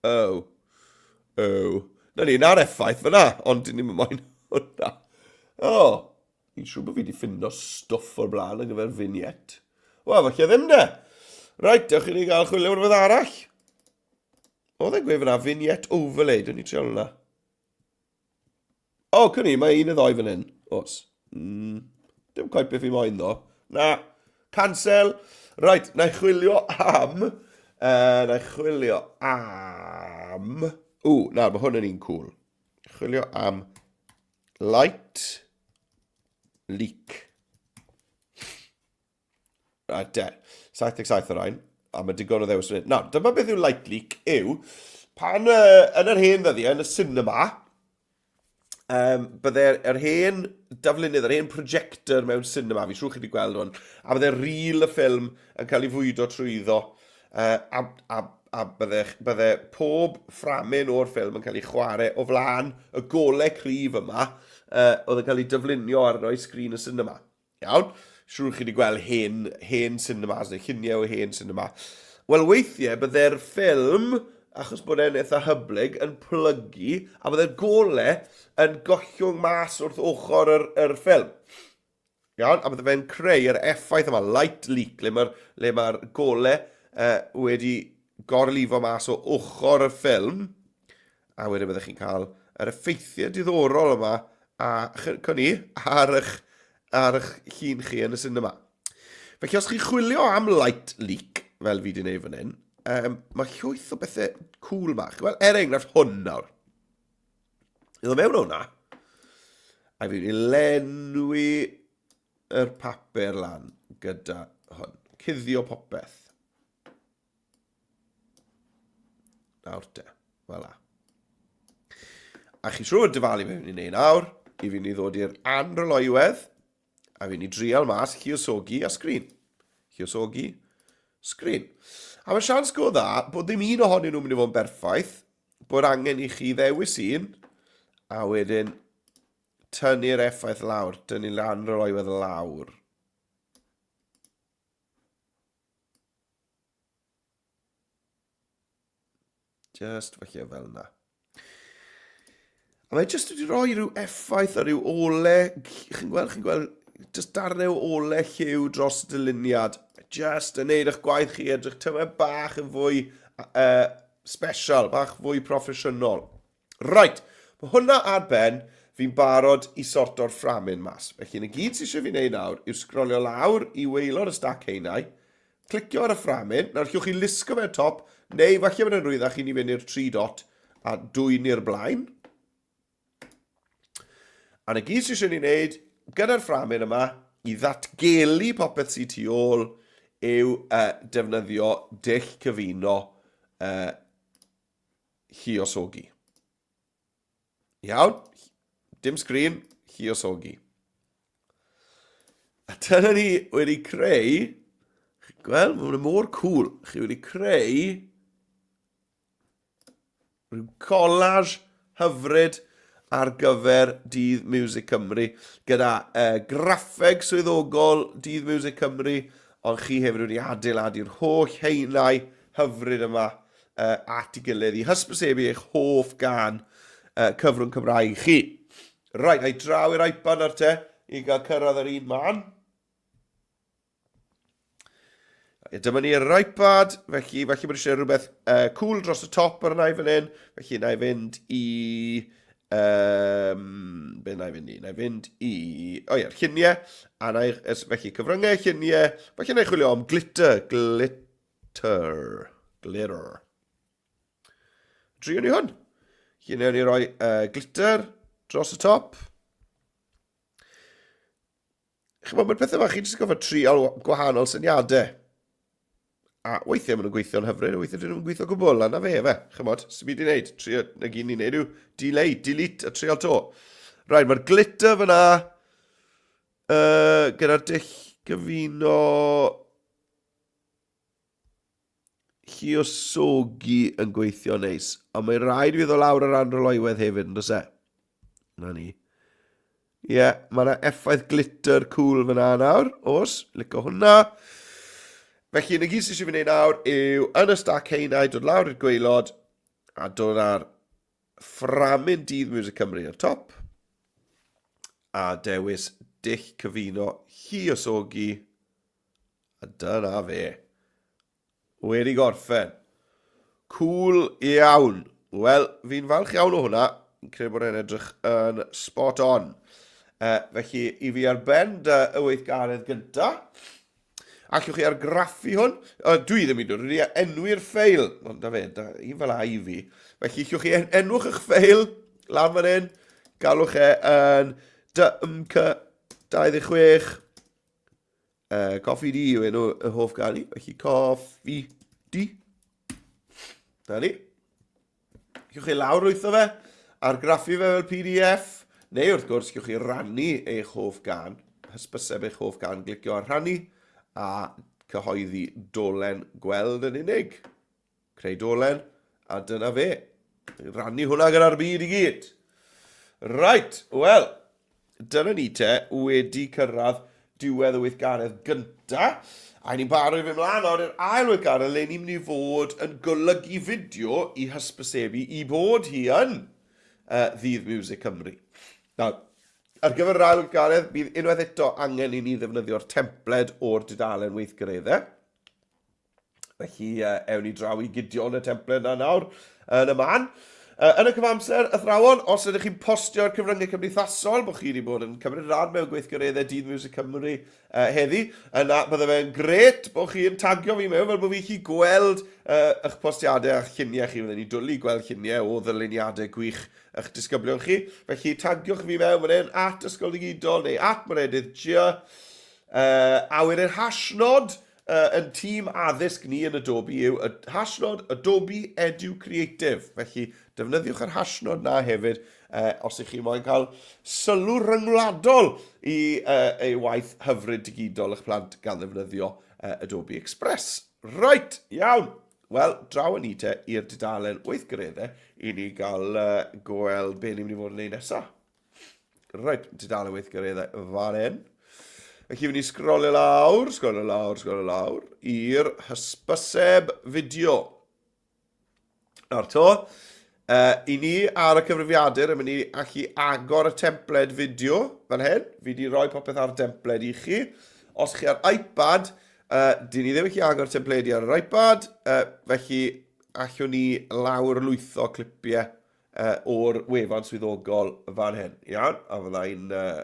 Oh. Oh. Na ni, na'r effaith fyna, ond dyn ni'n moyn hwnna. O, oh, fi'n siŵr bod fi wedi ffindo stwff o'r blaen ar gyfer vignette. Wel, falle ddim de. Right, dewch i ni gael chwilio am rhywbeth arall. Oedd e'n gweud fyna vignette overlay, dwi'n ni trial hwnna. O, oh, cynni, mae un neu ddoi fan hyn. Os. Mm, dim quite beth fi moyn, ddo. Na. Cancel. Right, na i chwilio am... Uh, na i chwilio am... Ww, na, mae hwn yn un cool. Chwilio am light leak. Right, de. 77 o rain. A mae digon o ddewis fan hyn. Nawr, dyma beth yw light leak yw, pan uh, yn yr hen ddyddiau, yn y cinema, um, bydde'r er hen daflunydd, yr hen projector mewn cinema, fi siŵr chi wedi gweld hwn, a bydde reel y ffilm yn cael ei fwydo trwyddo, uh, a, a, a bydde, bydde pob fframyn o'r ffilm yn cael ei chwarae o flaen y golau cryf yma, uh, oedd yn cael ei dyflunio arno i sgrin y cinema. Iawn? Siŵr chi wedi gweld hen, hen cinemas neu lluniau o hen cinema. Wel, weithiau bydde'r ffilm, achos bod e'n eitha hyblyg, yn plygu, a bydde'r gole yn gollwng mas wrth ochr yr, yr ffilm. Iawn? A bydde fe'n creu yr effaith yma, light leak, le mae'r le mae gole uh, wedi gorlifo mas o ochr y ffilm, a wedyn byddech chi'n cael yr effeithiau diddorol yma a chyn ni ar eich, ar eich llun chi yn y cinema. Felly os chi'n chwilio am light leak, fel fi wedi gwneud fan hyn, um, mae llwyth o bethau cool ma. Wel, er enghraifft hwn nawr. Iddo mewn hwnna, a fi wedi lenwi yr papur lan gyda hwn. Cuddio popeth. Nawr te, fel la. A chi siŵr dyfalu beth fi'n ei wneud nawr, i fi'n ei ddod i'r anrhyloiwedd, a fi'n ei drial mas lluosogi a sgrin. Lluosogi, sgrin. A mae sians go dda bod ddim un ohonyn nhw'n mynd i fod yn berffaith, bod angen i chi ddewis un, a wedyn tynnu'r effaith lawr, tynnu lan rhyloiwedd lawr. Just falle fel yna. A mae jyst wedi rhoi rhyw effaith a rhyw ole, chi'n gweld, chi'n gweld, jyst darnau o ole lliw dros y dyluniad. Just yn neud eich gwaith chi edrych tymed bach yn fwy uh, special, bach fwy proffesiynol. Right, mae hwnna ar ben, fi'n barod i sorto'r fframyn mas. Felly, na gyd sydd eisiau fi wneud nawr yw sgrolio lawr i waelod y stac haenau, clicio ar y fframyn, nawr llwch chi lusgo fe'r top, neu falle bod yn rwyddach i ni fynd i'r tri dot a dwyn i'r blaen. A na gyd sydd eisiau ni wneud gyda'r fframyn yma i ddatgelu popeth sydd tu ôl yw uh, defnyddio dull cyfuno uh, lluosogi. Iawn, dim sgrin, lluosogi. A dyna ni wedi creu, chi'n gweld, mae hwnna mor cool, chi wedi creu rhyw collage hyfryd ar gyfer Dydd Music Cymru, gyda uh, graffeg swyddogol Dydd Music Cymru, ond chi hefyd wedi adeiladu'r holl haenau hyfryd yma uh, at ei gilydd i hysbysebu eich hoff gan uh, cyfrwng Cymraeg chi. Right, a'i draw i'r iPad ar te i gael cyrraedd yr un man. Dyma ni'r iPad, felly falle bod eisiau rhywbeth uh, cool dros y top arna i fan hyn. Felly na i fynd i... Um, be na i fynd i? Na i fynd i... O ie, lluniau. A na i, felly cyfryngau, lluniau. Felly na i chwilio am glitter. Glitter. Glitter. Glitter. Drio ni hwn. Lle newn ni roi uh, glitter dros y top. Chymod, mae'r pethau yma, chi'n jyst gofod trial gwahanol syniadau. A weithiau maen nhw'n gweithio'n hyfryd, a weithiau dyn nhw'n gweithio gwbl, a na fe, fe. Chymod, sy'n byd i wneud. Trio, na gyd ni'n neud yw delay, delete, a trial to. Right, mae'r glitter fyna, uh, gyda'r dull gyfuno Lluosogi yn gweithio neis. Ond mae rhaid i fi ddod lawr ar anrhyloiwedd hefyd, yn does e? Na ni. Ie, yeah, mae yna effaith glitter cool fyna nawr. Os, licio hwnna. Felly, yn y gyd sydd eisiau fi wneud nawr yw yn y stac heinau, dod lawr i'r gwaelod a dod ar fframyn Dydd Music Cymru ar top a dewis dull cyfuno lluosogi A dyna fe. Wedi gorffen. Cool iawn. Wel, fi'n falch iawn o hwnna. Fi'n credu bod e'n edrych yn spot on. Uh, felly, i fi ar ben dy y weithgaredd gynta. Allwch chi argraffu hwn? Uh, dwi ddim yn dod, wedi enwi'r ffeil. Ond da fe, da, un fel a i fi. Felly, allwch chi en enwch eich ffeil lan fan hyn. Galwch e yn DMC26. Uh, Coffi di yw enw y hoff ganu, felly coffi Beauty. Na ni. Gewch chi lawr lwytho fe, argraffu fe fel PDF, neu wrth gwrs, gewch chi rannu eich hoff gan, hysbyseb eich hoff gan, glicio ar rhannu, a cyhoeddi dolen gweld yn unig. Creu dolen, a dyna fe. Rannu hwnna gyda'r byd i gyd. Right, wel, dyna ni te, wedi cyrraedd diwedd y weithgaredd gynta. A ni'n barod i fynd mlaen nawr i'r ail weithgaredd le ni'n mynd i fod yn golygu fideo i hysbysebu i bod hi yn uh, Ddydd Music Cymru. Nawr, ar gyfer yr ail weithgaredd, bydd unwaith eto angen i ni ddefnyddio'r templed o'r dudalen weithgareddau. Felly, uh, ewn ni draw i Gideon y templed na nawr yn y man. Yn y cyfamser, athrawon, os ydych chi'n postio ar cyfryngau cymdeithasol bod chi wedi bod yn cymryd rhan mewn gweithgareddau Dydd Music Cymru heddi, yna bydde fe'n gret bod chi'n tagio fi mewn fel bod fi chi gweld eich postiadau a'ch lluniau chi. Fydden ni'n dwlu gweld lluniau o ddyluniadau gwych eich disgyblion chi. Felly tagiwch fi mewn fan hyn at Ysgol Digidol neu at Meredydd G. A wedyn hashnod Yn tîm addysg ni yn Adobe yw y hashnod Adobe Edu Creative. Felly, defnyddiwch yr hashnod na hefyd uh, os ych chi moyn cael sylw rhyngwladol i uh, ei waith hyfryd digidol eich plant gan ddefnyddio uh, Adobe Express. Right, iawn. Wel, draw yn ni te i'r dudalen weithgareddau i ni gael uh, gweld be ni'n mynd i fod yn ei nesaf. Reit, tudalen weithgareddau fan hyn. Felly fi'n i sgrolio lawr, sgrolio lawr, sgrolio lawr, i'r hysbyseb fideo. Nawr to, uh, i ni ar y cyfrifiadur yn mynd i allu agor y templed fideo fan hyn. Fi wedi rhoi popeth ar templed i chi. Os chi ar iPad, uh, dyn ni ddim yn gallu agor templedi ar yr iPad, uh, felly allwn ni lawr lwytho clipiau uh, o'r wefan swyddogol fan hyn. Iawn, a fyddai'n uh,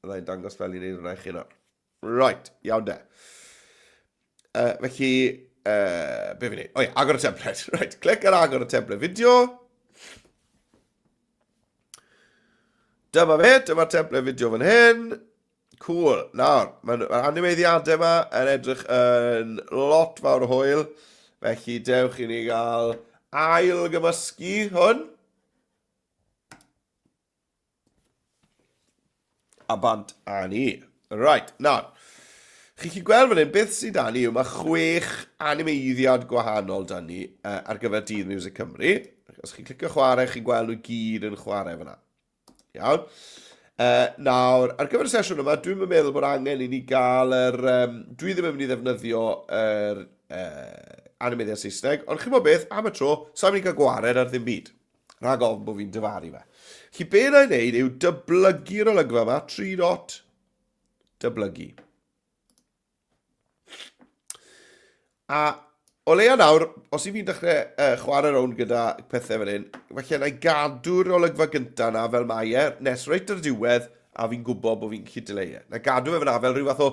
fydda dangos fel i wneud hwnna i chi nawr. Right, iawn de. Felly, be fi'n neud? O ie, agor y template. Right, clic ar agor y template fideo. Dyma fe, dyma'r template fideo fan hyn. Cool. Nawr, mae'r ma animeiddiadau yma yn edrych yn lot fawr o hwyl. Felly, dewch i ni gael ail gymysgu hwn. A bant a ni. Right, nawr. Chi chi gweld fan hyn, beth sydd da ni yw mae chwech animeiddiad gwahanol da ni ar gyfer Dydd Music Cymru. Os chi'n clicio chwarae, chi'n gweld nhw gyd yn chwarae fyna. Iawn. Nawr, ar gyfer y sesiwn yma, dwi'n meddwl bod angen i ni gael yr... Um, dwi ddim yn mynd i ddefnyddio yr animeiddiad Saesneg, ond chi'n bod beth, am y tro, sa'n mynd i gael gwared ar ddim byd. Rhag ofn bod fi'n dyfaru fe. Chi be na i wneud yw dyblygu'r olygfa yma, 3 dot, dyblygu. A o leia nawr, os i fi'n dechrau chwarae rownd gyda pethau fel hyn, falle na i gadw'r olygfa gyntaf na fel mae e, nes reit ar y diwedd, a fi'n gwybod bod fi'n gallu dileu e. Na gadw fe fyna fel rhyw fath o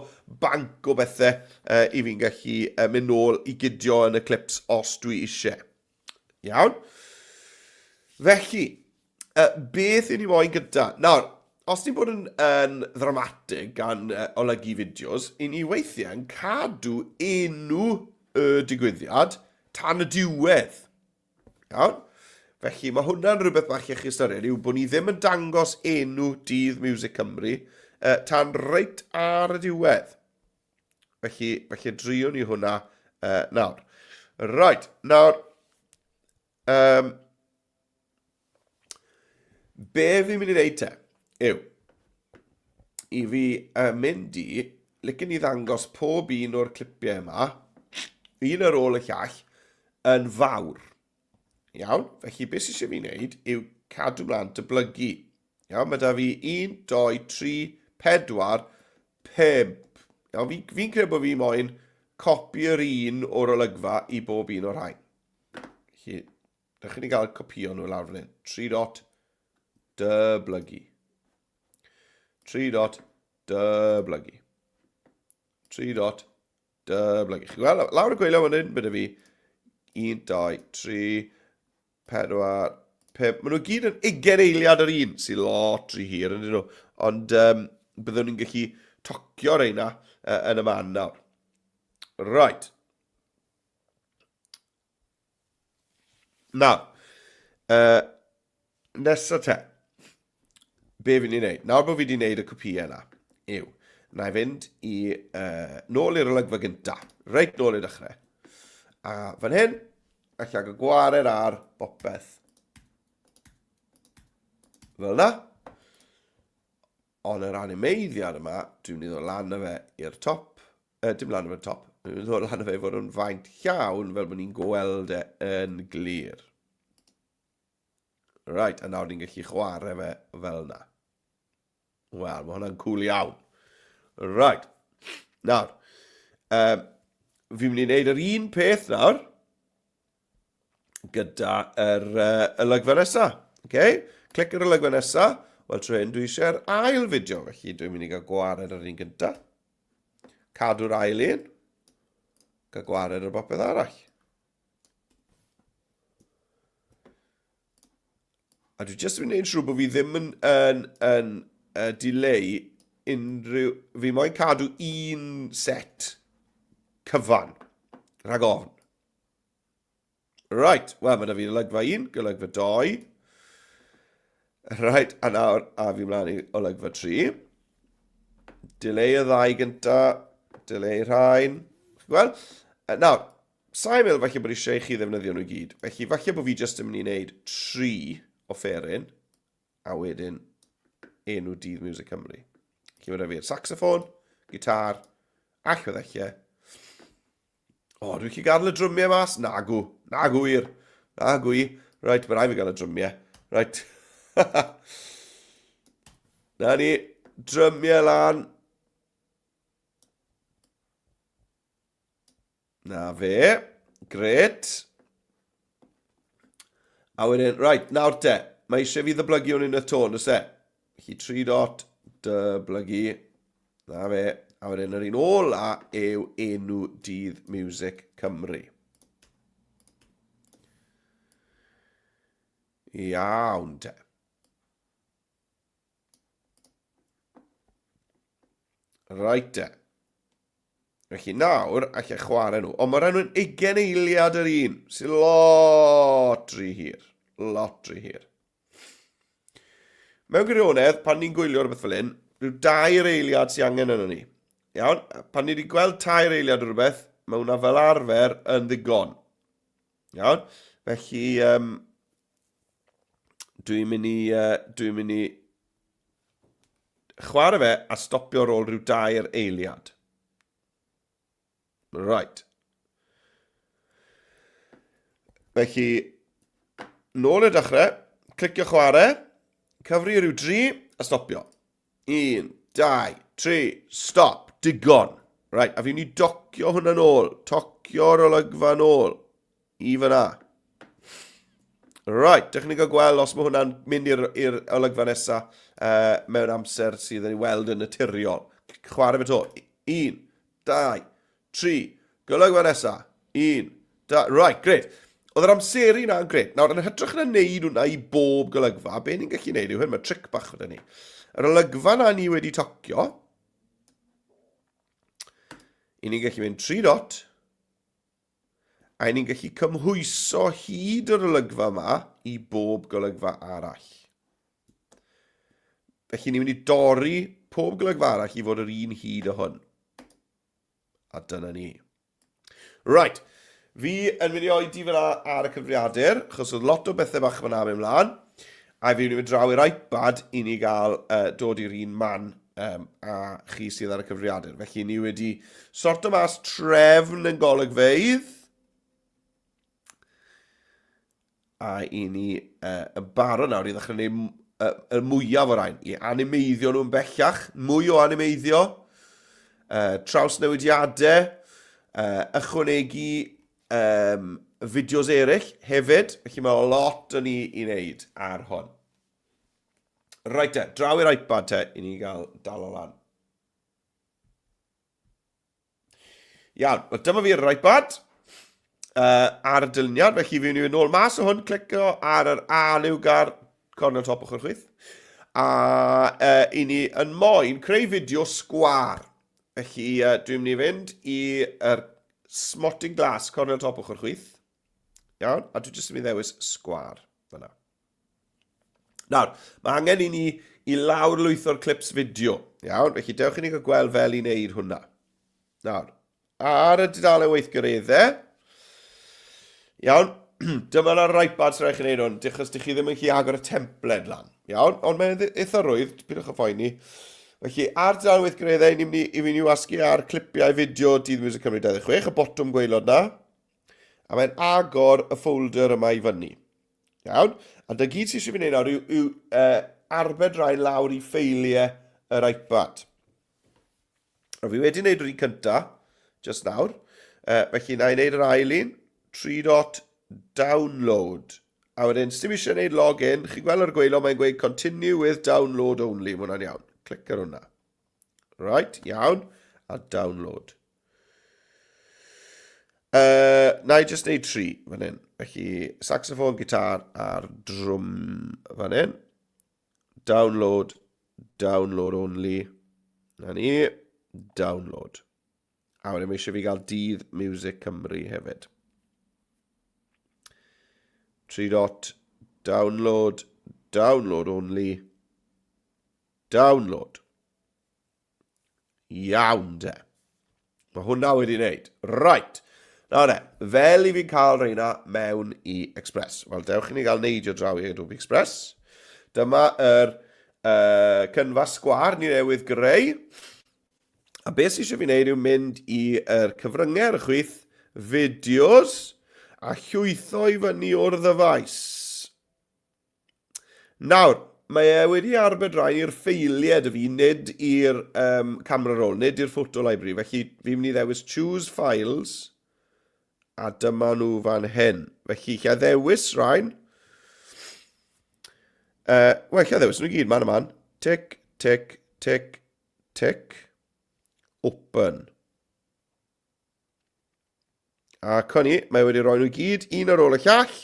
banc o bethau i fi'n gallu mynd nôl i gydio yn y clips os dwi eisiau. Iawn? Felly, uh, beth i ni moyn gyda? Nawr, os ni'n bod yn, yn ddramatig gan uh, olygu fideos, i ni weithiau yn cadw enw y digwyddiad tan y diwedd. Iawn? Felly mae hwnna'n rhywbeth bach i chi ystyried, yw bod ni ddim yn dangos enw Dydd Music Cymru uh, tan reit ar y diwedd. Felly, felly driwn ni hwnna nawr. Right, nawr, um, be fi'n mynd i wneud te yw, i fi mynd i, licen i ddangos pob un o'r clipiau yma, un ar ôl y llall, yn fawr. Iawn, felly beth sydd eisiau fi wneud yw cadw mlaen dyblygu. Iawn, mae da fi 1, 2, 3, 4, 5. Iawn, fi'n fi credu bod fi moyn copi yr un o'r olygfa i bob un o'r rhain. Felly, dych chi'n gael copio nhw lawr fan hyn. 3 dot dyblygu. 3 dot dyblygu. 3 dot dyblygu. Chi'n gweld, lawr y gweilio fan hyn, bydd fi 1, 2, 3, 4, 5. Maen nhw gyd yn 20 eiliad yr un, sy'n lot rhy hir yn nhw. Ond um, byddwn ni'n gallu tocio reina uh, yn y man nawr. Right. Nawr, nesa te, be fi'n ei wneud? Nawr bod fi wedi wneud y copïau yna, yw, na i fynd i nôl i'r olygfa gynta, reit nôl i'r dechrau. A fan hyn, allai gael gwared ar bopeth. Fel yna. Ond yr animeiddiad yma, dwi'n mynd i ddod lan â fe i'r top. Dim lan efo'r top. Dwi'n mynd i ddod lan â fe i fod yn faint llawn fel bod ni'n gweld e yn glir. Right, a nawr ni'n gallu chwarae fe fel yna. Wel, mae hwnna'n cool iawn. Right. Nawr, fi'n mynd i wneud yr un peth nawr gyda yr olygfa nesaf. Okay? Clic ar olygfa nesaf. Wel, trwy hyn dwi eisiau'r ail fideo, felly dwi'n mynd i gael gwared ar un gyntaf. Cadw'r ail un. Gael gwared ar bopeth arall. A dwi jyst yn mynd i wneud siŵr bod fi ddim yn, yn, yn dileu unrhyw... Fi moyn cadw un set cyfan. Rhag ofn. Right, wel, mae da fi olygfa 1, golygfa 2. Right, a nawr, a fi mlaen i olygfa 3. Dileu y ddau gynta, dileu rhain. Wel, nawr, Sa i'n meddwl falle bod eisiau i chi ddefnyddio nhw i gyd. Felly falle bod fi jyst yn mynd i wneud tri offeryn a wedyn enw Dydd Music Cymru. Felly mae fi'r saxophone, gitar, allweddellau. O, dwi'n gallu gadael y drymiau mas? Nagw, nagw wir. Nagw i. Right, mae rhaid fi gael y drymiau. Right. Na ni, drymiau lan. Na fe. Gret. A wedyn, right, nawr te, mae eisiau fi ddyblygu hwn unwaith to, on'd oes e? Felly 3 dot, dyblygu. Na fe. A wedyn yr un ola yw enw Dydd Music Cymru. Iawn te. Right te. Felly nawr, allai chwarae nhw. Ond mae'r enw'n 20 eiliad yr un, sy'n lot rhy hir. Lot rhy hir. Mewn gwirionedd, pan ni'n gwylio rhywbeth fel hyn, rhyw dair eiliad sy'n angen yno ni. Iawn? Pan ni wedi gweld tair eiliad o rhywbeth, mae hwnna fel arfer yn ddigon. Iawn? Felly, dwi'n mynd i, dwi'n mynd i chwarae fe a stopio ar ôl rhyw dair eiliad. Right. Felly, nôl i'r dechrau, clicio chwarae, cyfri rhyw dri a stopio. 1, 2, 3, stop, digon. Right, a fi'n mynd i docio hwnna nôl, tocio'r olygfa nôl. I fyna. Right, dych chi'n cael gweld os mae hwnna'n mynd i'r olygfa nesaf mewn amser sydd yn ei weld yn naturiol. Chwarae fe to. 1, 2, 3, golygfa nesaf. 1, 2, right, great. Oedd yr amseru na'n gret. Nawr, yn hytrach na wneud hwnna i bob golygfa, be ni'n gallu wneud yw hyn, mae tric bach gyda ni. Yr olygfa na ni wedi tocio, i ni'n gallu mynd 3 dot, A ni'n gallu cymhwyso hyd yr olygfa yma i bob golygfa arall. Felly ni'n mynd i dorri pob golygfa arall i fod yr un hyd o hwn. A dyna ni. Right. Fi yn mynd i oedi fyna ar y cyfrifiadur, achos oedd lot o bethau bach fyna mynd mlaen. A fi'n mynd i fynd draw i'r iPad i ni gael dod i'r un man a chi sydd ar y cyfrifiadur. Felly ni wedi sorto mas trefn yn golygfeydd. A i ni yn barod nawr i ddechrau gwneud y mwyaf o rain, i animeiddio nhw'n bellach, mwy o animeiddio, trawsnewidiadau, ychwanegu fideos eraill hefyd, felly mae lot o'n ni i wneud ar hwn. Reit te, draw i'r iPad te, i ni gael dal o lan. Iawn, wel dyma fi'r iPad ar y dyluniad, felly fi'n mynd nôl mas o hwn, clicio ar yr A liwgar, cornel top ochr chwith, a i ni yn moyn creu fideo sgwar. Felly dwi'n mynd i fynd i'r smotyn glas, cornel top ochr chwith. Iawn? A dwi jyst yn mynd i ddewis sgwar fyna. Nawr, mae angen i ni i lawr lwytho'r clips fideo. Iawn, felly dewch i ni gael gweld fel i wneud hwnna. Nawr, ar y dudalen weithgareddau, iawn, dyma na'r iPad sy'n rhaid chi wneud hwn, achos dych chi ddim yn gallu agor y templed lan. Iawn, ond mae'n eitha rwydd, pidwch â phoeni. Felly, ar dudalen weithgareddau, ni'n mynd i, i wasgu ar clipiau fideo Dydd Music Cymru 26, y botwm gwaelod na. A mae'n agor y ffolder yma i fyny. Iawn? A dy gyd sydd eisiau fi wneud nawr yw, yw arbed rai lawr i ffeiliau yr iPad. A fi wedi wneud yr un cynta, just nawr. Felly na i wneud yr ail un, 3 dot download. A wedyn, sdim eisiau gwneud login, chi'n gweld ar y gweilo, mae'n gweud continue with download only, mae hwnna'n iawn. Clic ar hwnna. Right, iawn, a download. Na i just wneud tri fan hyn. Felly, saxophone, gitar a'r drwm fan hyn. Download, download only. Na ni, download. A wedyn mae eisiau fi gael Dydd Music Cymru hefyd. 3 dot, download, download only, download. Iawn de. Mae hwnna wedi wneud. Right. Nawr de, fel i fi'n cael reina mewn i Express. Wel, dewch i ni gael neidio draw i Adobe Express. Dyma yr cynfas sgwar ni newydd greu. A beth sydd eisiau fi wneud yw mynd i'r cyfryngau ar y chwith, fideos, a llwytho i fyny o'r ddyfais. Nawr, mae e wedi arbed rhain i'r ffeiliau dy fi, nid i'r um, camera roll, nid i'r photo library. Felly fi'n mynd i ddewis choose files, a dyma nhw fan hyn. Felly, lle ddewis rhain. Wel, lle ddewis nhw gyd, man a man. Tick, tick, tick, tick. Open. A coni, mae wedi rhoi nhw gyd, un ar ôl y llall,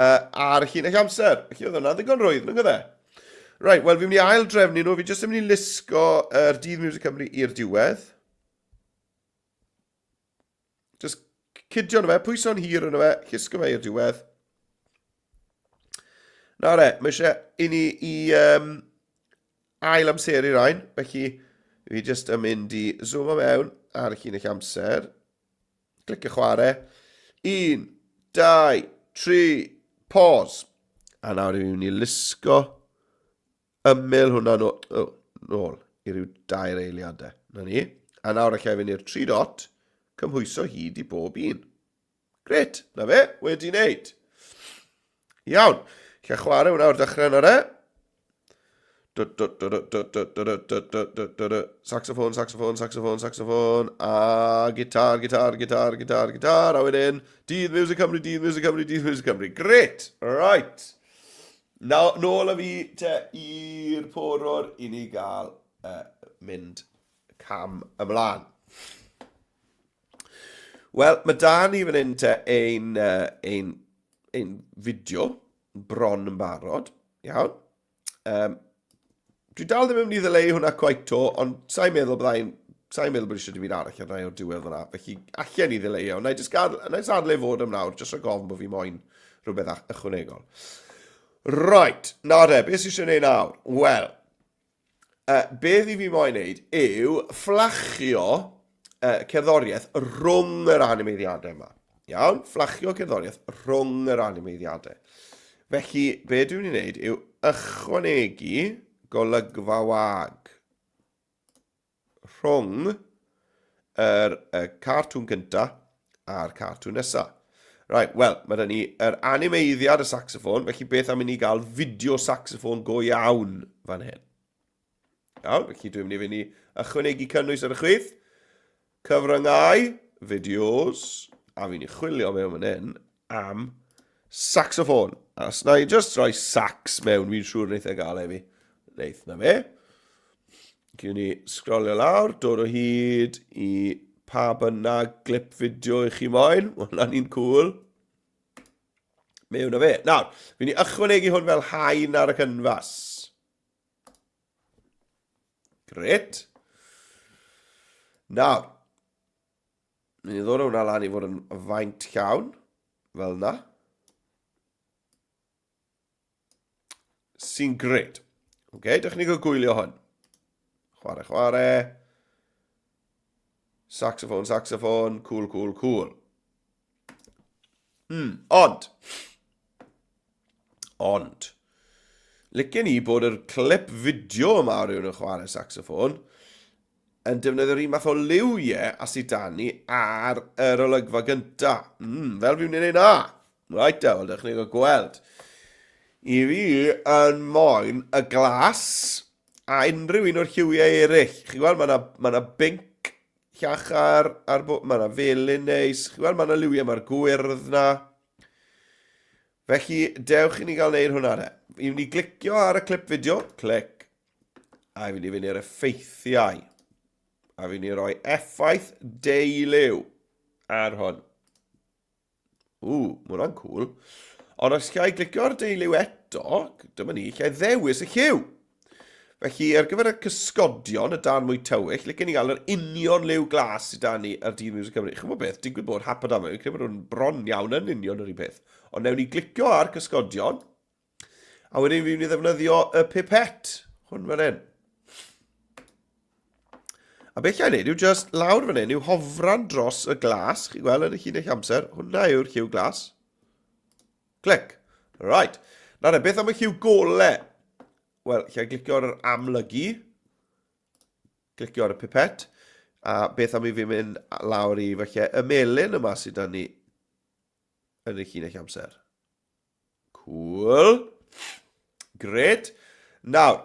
ar y llinell amser. Felly oedd hwnna'n ddigon rwydd, nag oedd e? Right, wel, fi'n mynd i ail drefnu nhw. Fi jyst yn mynd i lusgo yr Dydd Music Cymru i'r diwedd. Just cydio nhw fe, pwyso'n hir yno fe, llusgo fe i'r diwedd. Nawr e, mae eisiau i ni i um, ail amseru rhain, felly fi jyst yn mynd i zoom o mewn ar y llinell amser. Clic y chwarae. 1, 2, 3, pause. A nawr i'n mynd i lusgo ymyl hwnna nôl, oh, nôl i ryw dair eiliadau. Na ni. A nawr allai fynd i'r 3 dot, cymhwyso hyd i bob un. Gret, na fe, wedi wneud. Iawn, lle chwarae hwnna o'r dechrau nawr e. Saxophone, saxophone, saxophone, saxophone, a gitar, gitar, gitar, gitar, gitar, a wedyn, Dydd Music Cymru, Dydd Music Cymru, Dydd Music Cymru. Gret, right. Nawr, nôl â fi te i'r porwr i ni gael mynd cam ymlaen. Wel, mae da ni fan hyn te ein, uh, ein, ein fideo bron yn barod. Iawn. Um, dwi dal ddim yn mynd i ddileu hwnna quite to, ond sa'n meddwl byddai'n sa'n meddwl bod eisiau dim byd arall ar rai o'r diwedd fyna, felly allan ni ddileu o. Na i jyst gadw, na i jyst adle fod am nawr, jyst rhag ofn bod fi moyn rhywbeth ychwanegol. Right, nawr de, beth sy'n eisiau gwneud nawr? Wel, Beth i fi moyn wneud yw fflachio cerddoriaeth rhwng yr animeiddiadau yma. Iawn? Fflachio cerddoriaeth rhwng yr animeiddiadau. Felly, be dwi'n mynd i wneud yw ychwanegu golygfa wag rhwng yr y cartŵn cynta a'r cartŵn nesa. Right, wel, mae da ni yr animeiddiad y saxoffon, felly beth am i ni gael fideo saxoffon go iawn fan hyn. Iawn, felly dwi'n mynd i fynd i ychwanegu cynnwys ar y chwith, cyfryngau, fideos, a fi'n i chwilio mewn fan hyn am saxoffon. A os na i just rhoi sax mewn, fi'n siŵr wneith e gael e fi. Wneith na fe. Gwn ni sgrolio lawr, dod o hyd i pa bynnag glip fideo i chi moyn. Mae hwnna'n un cool. Mewn o fe. Nawr, fi'n i ychwanegu hwn fel haen ar y cynfas. Gret. Nawr, ni'n i ddod o hwnna lan i fod yn faint llawn. Fel na. Sy'n gret. Oce, okay, dych chi'n gael gwylio hwn. Chwarae, chwarae. Saxophone, saxophone. Cool, cool, cool. Ond, ond, licen i bod yr clip fideo yma o rhywun yn chwarae saxophone yn defnyddio'r un math o liwiau a sydd dan ni ar yr olygfa gynta. Fel fi'n mynd i wneud na. Right, wel, dych chi'n gael gweld. I fi yn moyn y glas a unrhyw un o'r lliwiau eraill. Chi'n gweld, mae yna ma, na binc llachar, ar bo, mae yna felyn neis. Chi'n gweld, mae yna liwiau, mae'r gwyrdd na. Felly, dewch i ni gael neud hwnna de. I fynd i glicio ar y clip fideo, clic. A i fynd i fynd i'r effeithiau. A fi'n i roi effaith deiliw ar hwn. Ww, mae hwnna'n cool. Ond os llai glicio ar deiliw eto, dyma ni, llai ddewis y lliw. Felly, ar gyfer y cysgodion, y darn mwy tywyll, licen ni gael yr union liw glas sydd da ni ar Dydd Music Cymru. Chymod beth, digwydd bod hap a damwain, fi'n credu bod nhw'n bron iawn yn union yr un peth. Ond newn ni glicio ar cysgodion, a wedyn fi'n mynd i ddefnyddio y pipet, hwn fan hyn. A beth llai wneud yw just lawr fan hyn yw hofran dros y glas, chi'n gweld yn y llinell amser, hwnna yw'r lliw glas. Clic. Right. Nawr e, beth am y lliw gole? Wel, lle glicio ar yr amlygu, glicio ar y pipet, a beth am i fi mynd lawr i falle y melyn yma sydd da ni yn y llinell amser. Cool. Gret. Nawr,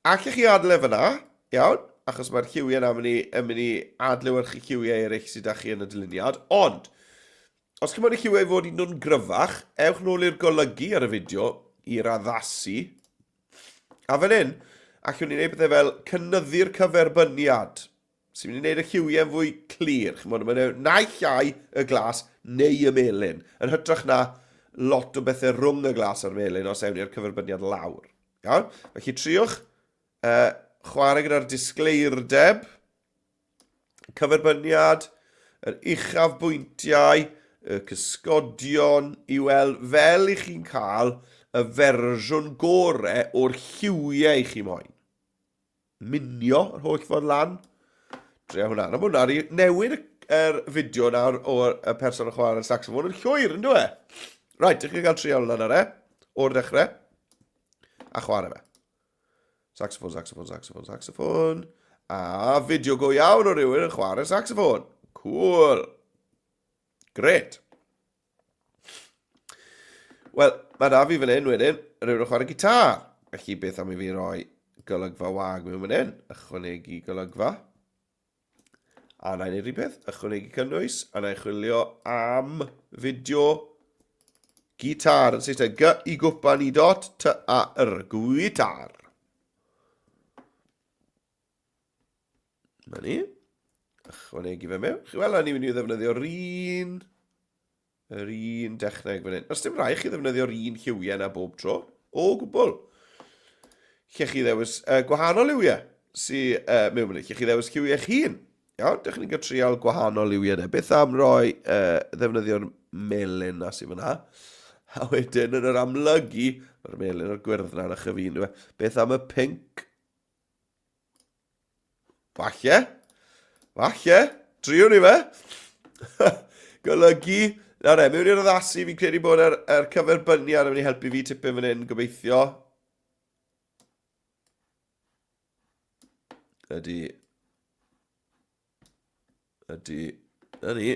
allech chi adle fyna, iawn, achos mae'r lliwiau yna yn mynd i, yn mynd i adlewyrchu lliwiau eraill sydd â chi yn y dyluniad, ond, os chi'n moyn y lliwiau i fod un nhw'n gryfach, ewch nôl i'r golygu ar y fideo, i'r addasu, a fan hyn, allwn ni wneud pethau fel cynyddu'r cyferbyniad, sy'n mynd i wneud y lliwiau'n fwy clir. Chimod, mae'n naill ai y glas neu y melyn, yn hytrach na lot o bethau rhwng y glas a'r melyn os ewn ni'r cyferbyniad lawr. Iawn? Felly triwch chwarae gyda'r disgleirdeb, cyferbyniad, yr uchaf bwyntiau, y cysgodion i weld fel i chi'n cael y fersiwn gore o'r lliwiau chi moyn. Minio yr holl ffordd lan. Drea hwnna. Na, mae hwnna wedi newid yr fideo nawr o'r y person yn chwarae'r saxophone yn llwyr, yn dwi? Right, ydych chi'n cael trio hwnna nawr, e? O'r dechrau. A chwarae fe. Saxophone, saxophone, saxophone, saxophone. A fideo go iawn o rhywun yn chwarae saxophone. Cool. Gret. Wel, mae da fi fan hyn wedyn, rhywun yn chwarae gitar. Felly beth am i fi roi golygfa wag mewn fan hyn? Ychwanegu golygfa. A na i wneud rhywbeth, ychwanegu cynnwys, a na i chwilio am fideo gitar yn Saesneg. G i gwpan i dot, T A R, gwitar. Na ni. Ychwanegu fe mewn. Chi weld, ni'n mynd i ddefnyddio'r un, yr un dechneg fan hyn. Os dim rhaid chi ddefnyddio'r un lliwiau yna bob tro, o gwbl. Lle chi ddewis gwahanol liwiau sydd mewn fan hyn. Lle chi ddewis lliwiau eich hun. Iawn, dych chi'n cael trial gwahanol liwiau yna. Beth am roi ddefnyddio'r melyn na sydd fyna? A wedyn yn yr amlygu, mae'r melyn a'r gwyrdd yna yn eich cyfun. Beth am y pink? Falle. Falle. Triwn ni fe. Golygu. Nawr e, mewn i'r addasu, fi'n credu bod yr, er cyferbyniad yn mynd i helpu fi tipyn fan hyn, gobeithio. Ydy. Ydy. Na ni.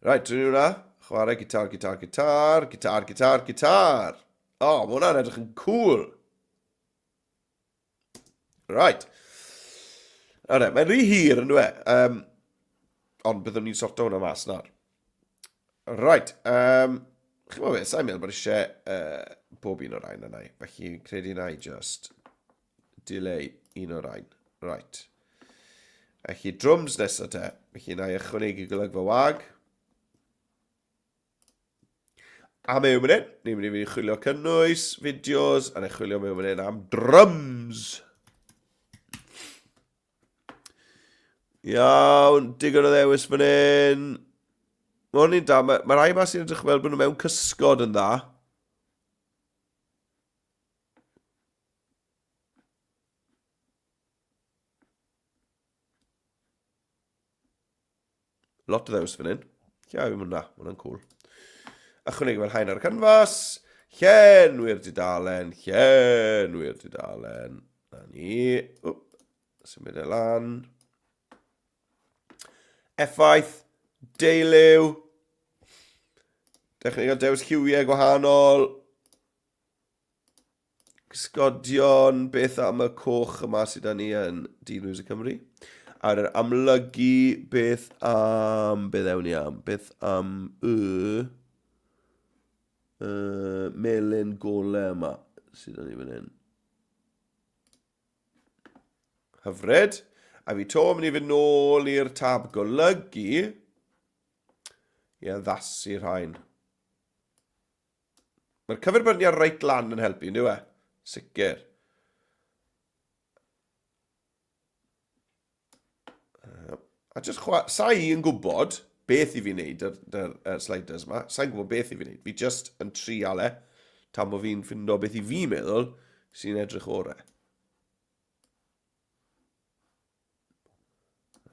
Right, dwi'n hwnna. Chwarae gitar, gitar, gitar, gitar, gitar, gitar. O, oh, mae hwnna'n edrych yn cool. Right. Alright, mae'n rhy hir yn dweud. Um, ond byddwn ni'n sorto hwnna mas nawr. Right. Um, Chi'n meddwl beth, sa'n meddwl bod eisiau bob un o'r rhain yna. Felly, credu na i just dileu un o'r rhain. Right. Felly, drums nesaf te. Felly, na i ychwanegu golygfa wag. A mewn fan hyn, ni'n mynd i fynd i chwilio cynnwys, fideos, a ni'n chwilio mewn fan hyn am drums. Iawn, digon o ddewis fan hyn. Mae hwn i'n da. Mae, mae rhai yma sy'n edrych fel bod nhw mewn cysgod yn dda. Lot o ddewis fan hyn. Lle a fi hwnna, mae hwnna'n cool. Ychwanegu fel haen ar y canfas. Llenwi'r dudalen, llenwi'r dudalen. Na ni. Wp, symud e lan. Effaith, deiliw. Dechrau gael dewis lliwiau gwahanol. Cysgodion, beth am y coch yma sydd â ni yn Dydd Music Cymru? Ar yr amlygu, beth am, beth ewn ni am, beth am y melyn gole yma sydd â ni fan hyn. Hyfryd. A fi to mynd i fynd nôl i'r tab golygu i addasu rhain. Mae'r cyferbyniad reit lan yn helpu, ynddo e? Sicr. A just chwa... Sa i yn gwybod beth i fi wneud yr, yr, yr sliders yma. Sa i'n gwybod beth i fi wneud. Fi just yn trial e, tan bod fi'n ffindo beth i fi meddwl sy'n edrych orau.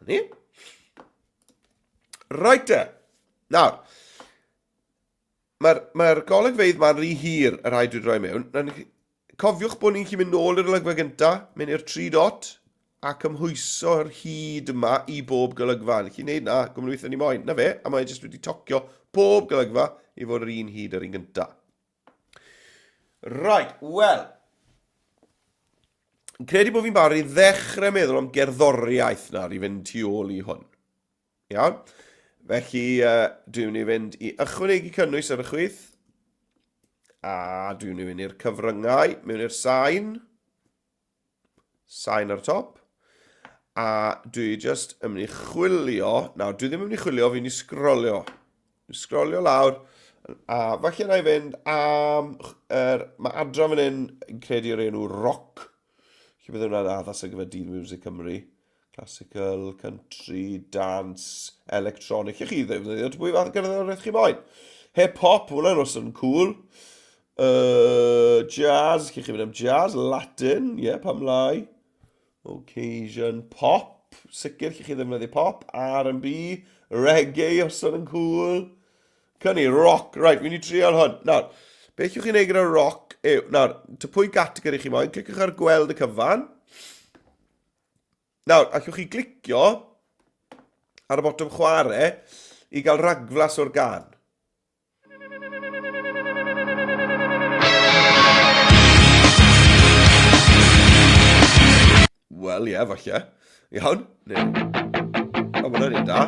Ni. Right e. Nawr, mae'r mae golygfeydd ma'n rhy hir y rhai dwi wedi rhoi mewn. Cofiwch bod ni'n gallu mynd nôl i'r olygfa gyntaf, mynd i'r tri dot, a cymhwyso'r hyd yma i bob golygfa. Ni'n gallu gwneud na, gwmwn weithio ni moyn. Na fe, a mae e jyst wedi tocio pob golygfa i fod yr un hyd yr un gyntaf. Right, wel, yn credu bod fi'n barod i ddechrau meddwl am gerddoriaeth nawr i fynd tu ôl i hwn. Iawn? Felly, dwi'n mynd i fynd i ychwanegu cynnwys ar y chwith, a dwi'n mynd i fynd i'r cyfryngau, mewn i'r sain, sain ar y top, a dwi just yn mynd i chwilio, nawr dwi ddim yn mynd i chwilio, fi'n mynd i sgrolio. Dwi'n sgrolio lawr, a falle na i fynd am, er, mae adran fan hyn yn credu o'r enw rock, lle bydd hwnna'n addas ar gyfer Dydd Music Cymru. Classical, country, dance, electronic. Lle chi ddefnyddio pwy fath o gerddoriaeth chi moyn. Hip-hop, hwnna'n wastad yn cool. Jazz, lle chi fynd am jazz, Latin, ie, yeah, pam lai. Occasion, pop, sicr lle chi ddefnyddio pop, R&B, reggae, wastad yn cool. Cynni, rock, right, fi'n i trial hwn. Nawr, beth yw'ch chi'n neud gyda rock yw, nawr, ty pwy gategori chi moyn, cliciwch ar gweld y cyfan. Nawr, allwch chi glicio ar y botwm chwarae i gael ragflas o'r gan. Wel, ie, yeah, falle. Iawn. Neu... O, mae hwnna'n un da.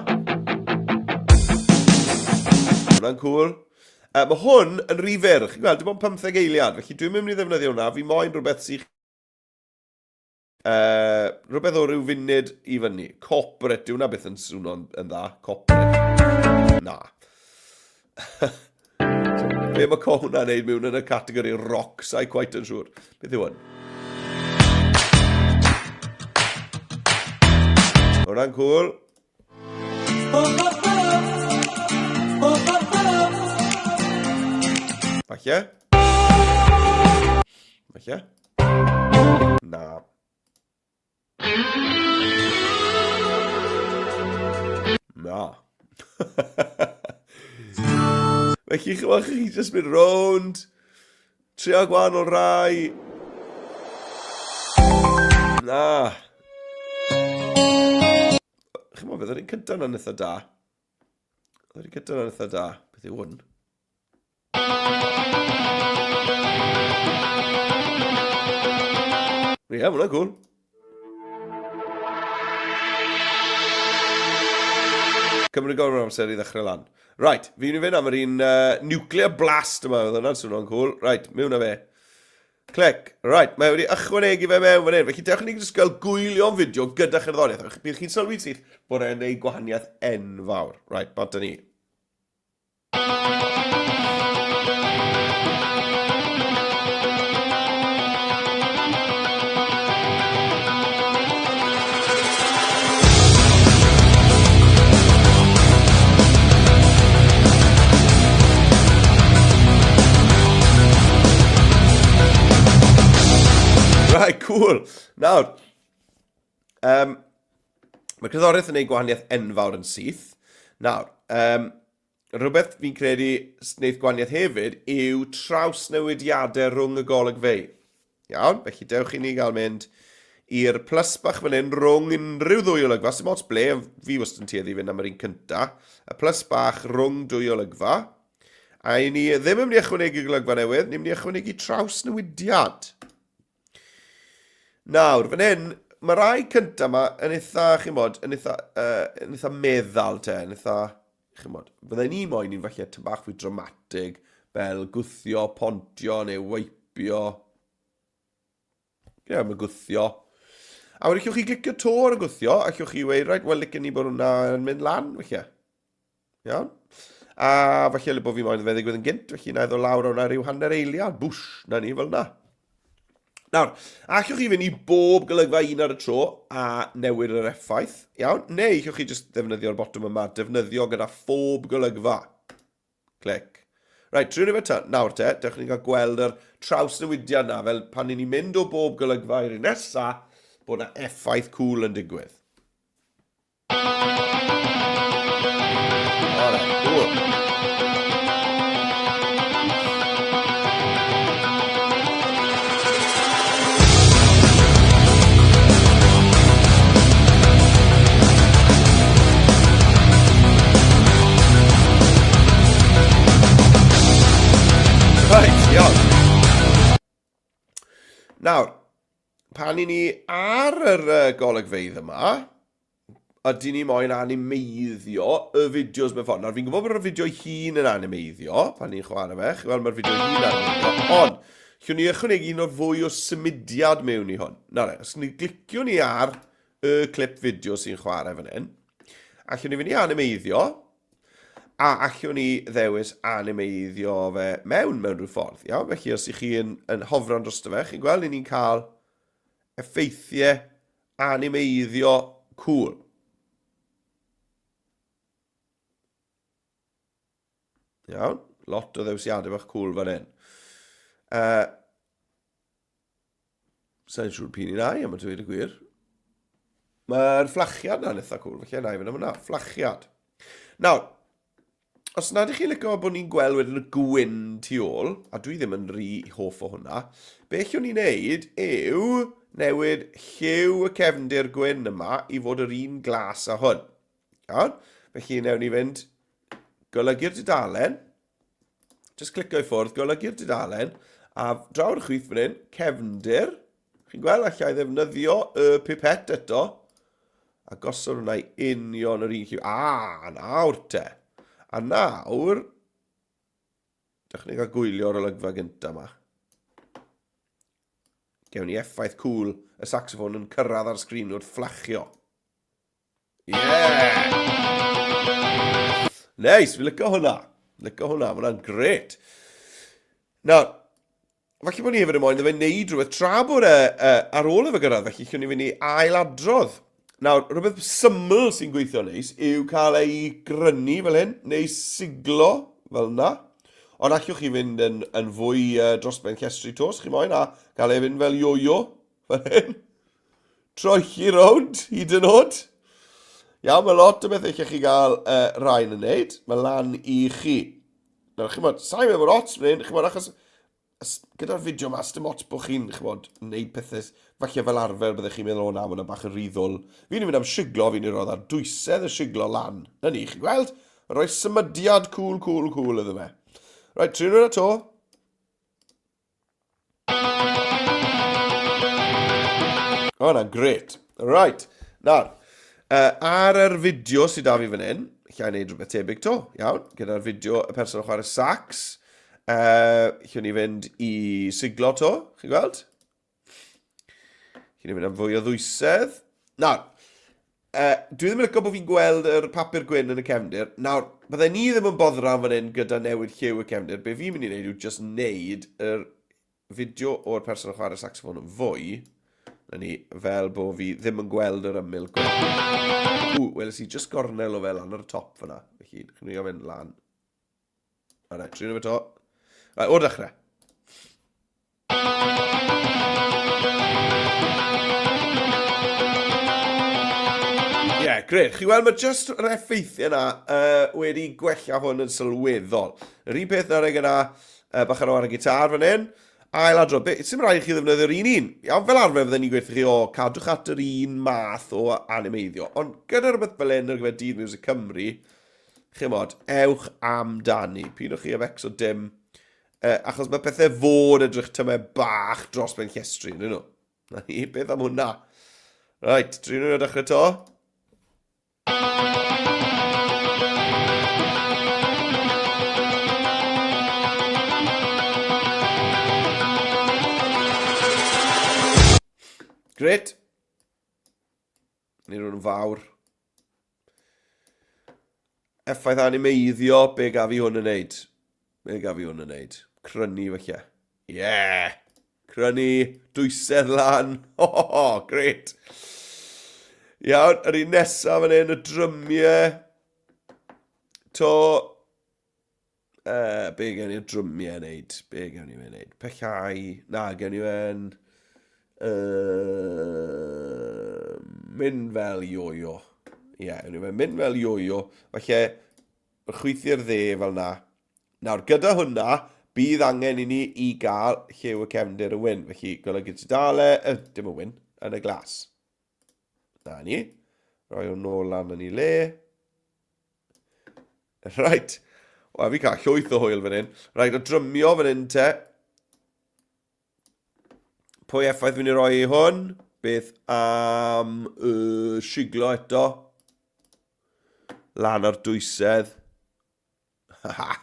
Hwnna'n cool. Mae hwn yn rhy fyr. Chi'n gweld, dim ond 15 eiliad. Felly dwi'n mynd i ddefnyddio hwnna. Fi moyn rhywbeth sy'n Uh, rhywbeth o ryw funud i fyny. Corporate, dyw hwnna beth yn swno'n yn dda. Corporate. Na. Be mae co hwnna'n neud mewn yn y categori rock, sa'i quite yn siŵr. Beth yw hwn? Hwnna'n cool. Falle. Falle. Na. Na. Felly, chymod, chi jyst mynd rownd, trio gwahanol rai. Na. Chymod, bydd yr un cyntaf yna'n eitha da. Yr un cyntaf yna'n eitha da. Beth yw hwn? Ie, yeah, hwnna'n cool. Cymru gorfod amser i ddechrau lan. Right, fi'n mynd i fynd am yr un nuclear blast yma, oedd hwnna'n swnio'n cool. Right, mewn â fe. Clic. Right, mae wedi ychwanegu fe mewn fan hyn. Felly dewch i ni jyst gael gwylio'n fideo gyda cherddoriaeth. Bydd chi'n sylwi'n syth bod e'n neud gwahaniaeth enfawr. Right, bant â ni. Right, cool. Nawr, um, mae cerddoriaeth yn ei gwahaniaeth enfawr yn syth. Nawr, um, rhywbeth fi'n credu wneud gwahaniaeth hefyd yw trawsnewidiadau rhwng y golygfeydd. Iawn, felly dewch i ni gael mynd i'r plus bach fan hyn rhwng unrhyw ddwy olygfa, sy'n ots ble, fi wastad yn tueddu i fynd am yr un cynta, y plus bach rhwng dwy olygfa, a i ni ddim yn mynd i ychwanegu golygfa newydd, ni'n mynd i ychwanegu trawsnewidiad. Nawr, fan hyn, mae rai cynta yma yn eitha, chi'n bod, yn eitha, uh, yn eitha meddal te, yn eitha, chi'n bod, fydden ni moyn un falle tyn bach fwy dramatig, fel gwthio, pontio neu weipio. Ie, yeah, mae gwthio. A wedyn allwch chi glicio to ar y gwthio, allwch chi weud, right, wel, licen ni bod hwnna yn mynd lan, felly. Iawn? A falle le bod fi moyn fe ddigwydd yn gynt, felly na i ddod lawr o'na rhyw hanner eiliad. Bwsh, na ni, fel na. Nawr, allwch chi fynd i bob golygfa un ar y tro a newid yr effaith, iawn? Neu allwch chi jyst ddefnyddio'r botwm yma, defnyddio gyda phob golygfa. Clic. Reit, triwn ni fe ta, nawr te, dewch ni'n cael gweld yr trawsnewidiad na, fel pan ni'n mynd o bob golygfa i'r un nesa, bod na effaith cool yn digwydd. Alright, cool. Right, iawn. Nawr, pan i ni ar yr uh, golygfeydd yma, ydy ni moyn animeiddio y fideos mewn ffordd. Nawr, fi'n gwybod bod y fideo hun yn animeiddio pan ni'n chwarae fe. Chi'n gweld mae'r fideo hun yn animeiddio. Ond, llwn ni ychwanegu un o'r fwy o symudiad mewn i hwn. Nawr, os ni glicio ni ar y clip fideo sy'n chwarae fan hyn, allwn ni fynd i animeiddio, a allwn ni ddewis animeiddio fe mewn mewn rhyw ffordd. Iawn? Felly, os ych chi yn, yn hofran drosto fe, chi'n gweld, ni'n cael effeithiau Animeiddio cŵl. Iawn, lot o ddewisiadau bach cŵl fan hyn. Uh, Sa'n siŵr pyn i'n ai am y dweud y gwir. Mae'r fflachiad na'n eitha cŵl, felly na i fynd am hwnna. Fflachiad. Nawr, Os nad ych chi'n licio bod ni'n gweld wedyn y gwyn tu ôl, a dwi ddim yn rhy hoff o hwnna, be allwn ni wneud yw newid lliw y cefndir gwyn yma i fod yr un glas â hwn. Iawn? Felly newn ni fynd golygu'r dudalen, just clicio i ffwrdd, golygu'r dudalen, a draw'r chwith fan hyn, cefndir, Chi'n gweld, allai ddefnyddio y pipet eto, a gosod hwnna i union yr un lliw. A, nawr te. A nawr, dych ni'n cael gwylio'r olygfa gyntaf yma. Gewn ni effaith cool y saxophone yn cyrraedd ar sgrin wrth fflachio. Yeah! Neis, fi licio hwnna. Licio hwnna, mae hwnna'n gret. Nawr, falle bod ni hefyd yn moyn iddo fe wneud rhywbeth tra bod e uh, ar ôl iddo fe gyrraedd, felly llwn ni fynd i ailadrodd. Nawr, rhywbeth syml sy'n gweithio neis yw cael ei grynu fel hyn, neu siglo fel yna. Ond allwch chi fynd yn, yn fwy uh, dros ben llestri to, os chi moyn, a cael ei fynd fel yo-yo fel hyn. Troelli rownd, hyd yn oed. Iawn, mae lot o bethau lle chi gael uh, rhain yn neud. Mae lan i chi. Nawr, chimod, sa'n meddwl bod ots fan hyn, chimod, achos gyda'r fideo yma, dim ots bod chi'n, chimod, neud pethau, falle fel arfer byddech chi'n meddwl, o na, mae hwnna bach yn rhy ddwl. Fi'n mynd am siglo, fi'n ei roedd ar dwysedd y siglo lan. Na ni, chi'n gweld? Rhoi symudiad cool, cool, cool iddo fe. Rhaid, trin hwnna to. O, na, gret. Right. Nawr, uh, ar yr fideo sydd da fi fan hyn, lle i wneud rhywbeth tebyg to, iawn, gyda'r fideo y person yn chwarae sax, uh, lle ni fynd i siglo to, chi'n gweld? Lle ni fynd am fwy o ddwysedd. Nawr, uh, dwi ddim yn licio bod fi'n gweld yr papur gwyn yn y cefndir. Nawr, bydde ni ddim yn boddran fan hyn gyda newid lliw y cefndir. Be fi'n mynd i wneud yw just wneud yr fideo o'r person yn chwarae saxophone yn fwy. Na ni, fel bod fi ddim yn gweld yr ymyl gwyn. Ww, weles i just gornel o fel lan ar y top fyna. Felly, chi'n ei fynd lan. Alright, trin o fe to. Right, o'r dechrau. Ie, yeah, gret. Chi weld, mae just yr effeithiau yna wedi gwella hwn yn sylweddol. Yr un peth nawr gyda bach ar y gitar fan hyn. Ail adrodd, be, sy'n rhaid i chi ddefnyddio'r un un. Iawn, fel arfer fydden ni'n gweithio chi, o, cadwch at yr un math o animeiddio. Ond gyda rhywbeth fel hyn ar gyfer Dydd Music Cymru, chimod, ewch amdani. Pidwch chi â becso dim, achos mae pethau fod edrych tymed bach dros ben llestri, ydyn nhw? Na ni, beth am hwnna? Right, drin nhw'n dechrau to. Gret. Nid nhw'n fawr. Effaith animeiddio, be gaf i hwn yn neud? Be gaf i hwn yn neud? Crynu falle. Yeah! Crynu, dwysedd lan. Ho, ho, ho, gret. Iawn, yr un nesaf fan hyn, y drymiau. To, be gewn ni'r drymiau yn neud? Be gewn ni fe'n neud? Pellhau? Na, gewn ni fe'n... Mynd fel yo-yo. Ie, yeah, gewn ni fe'n mynd fel yo-yo. Falle, chwythu'r dde fel na. Nawr, gyda hwnna, bydd angen i ni i gael lliw y cefndir yn wyn. Felly, golygu tudale, dim yn wyn, yn y glas. Na ni. Rhoi hwn nôl lan yn ei le. Right. Wel, fi cael llwyth o hwyl fan hyn. Right, o drymio fan hyn te. Pwy effaith fi'n ei roi i hwn? Beth am y siglo eto? Lan ar dwysedd. Haha,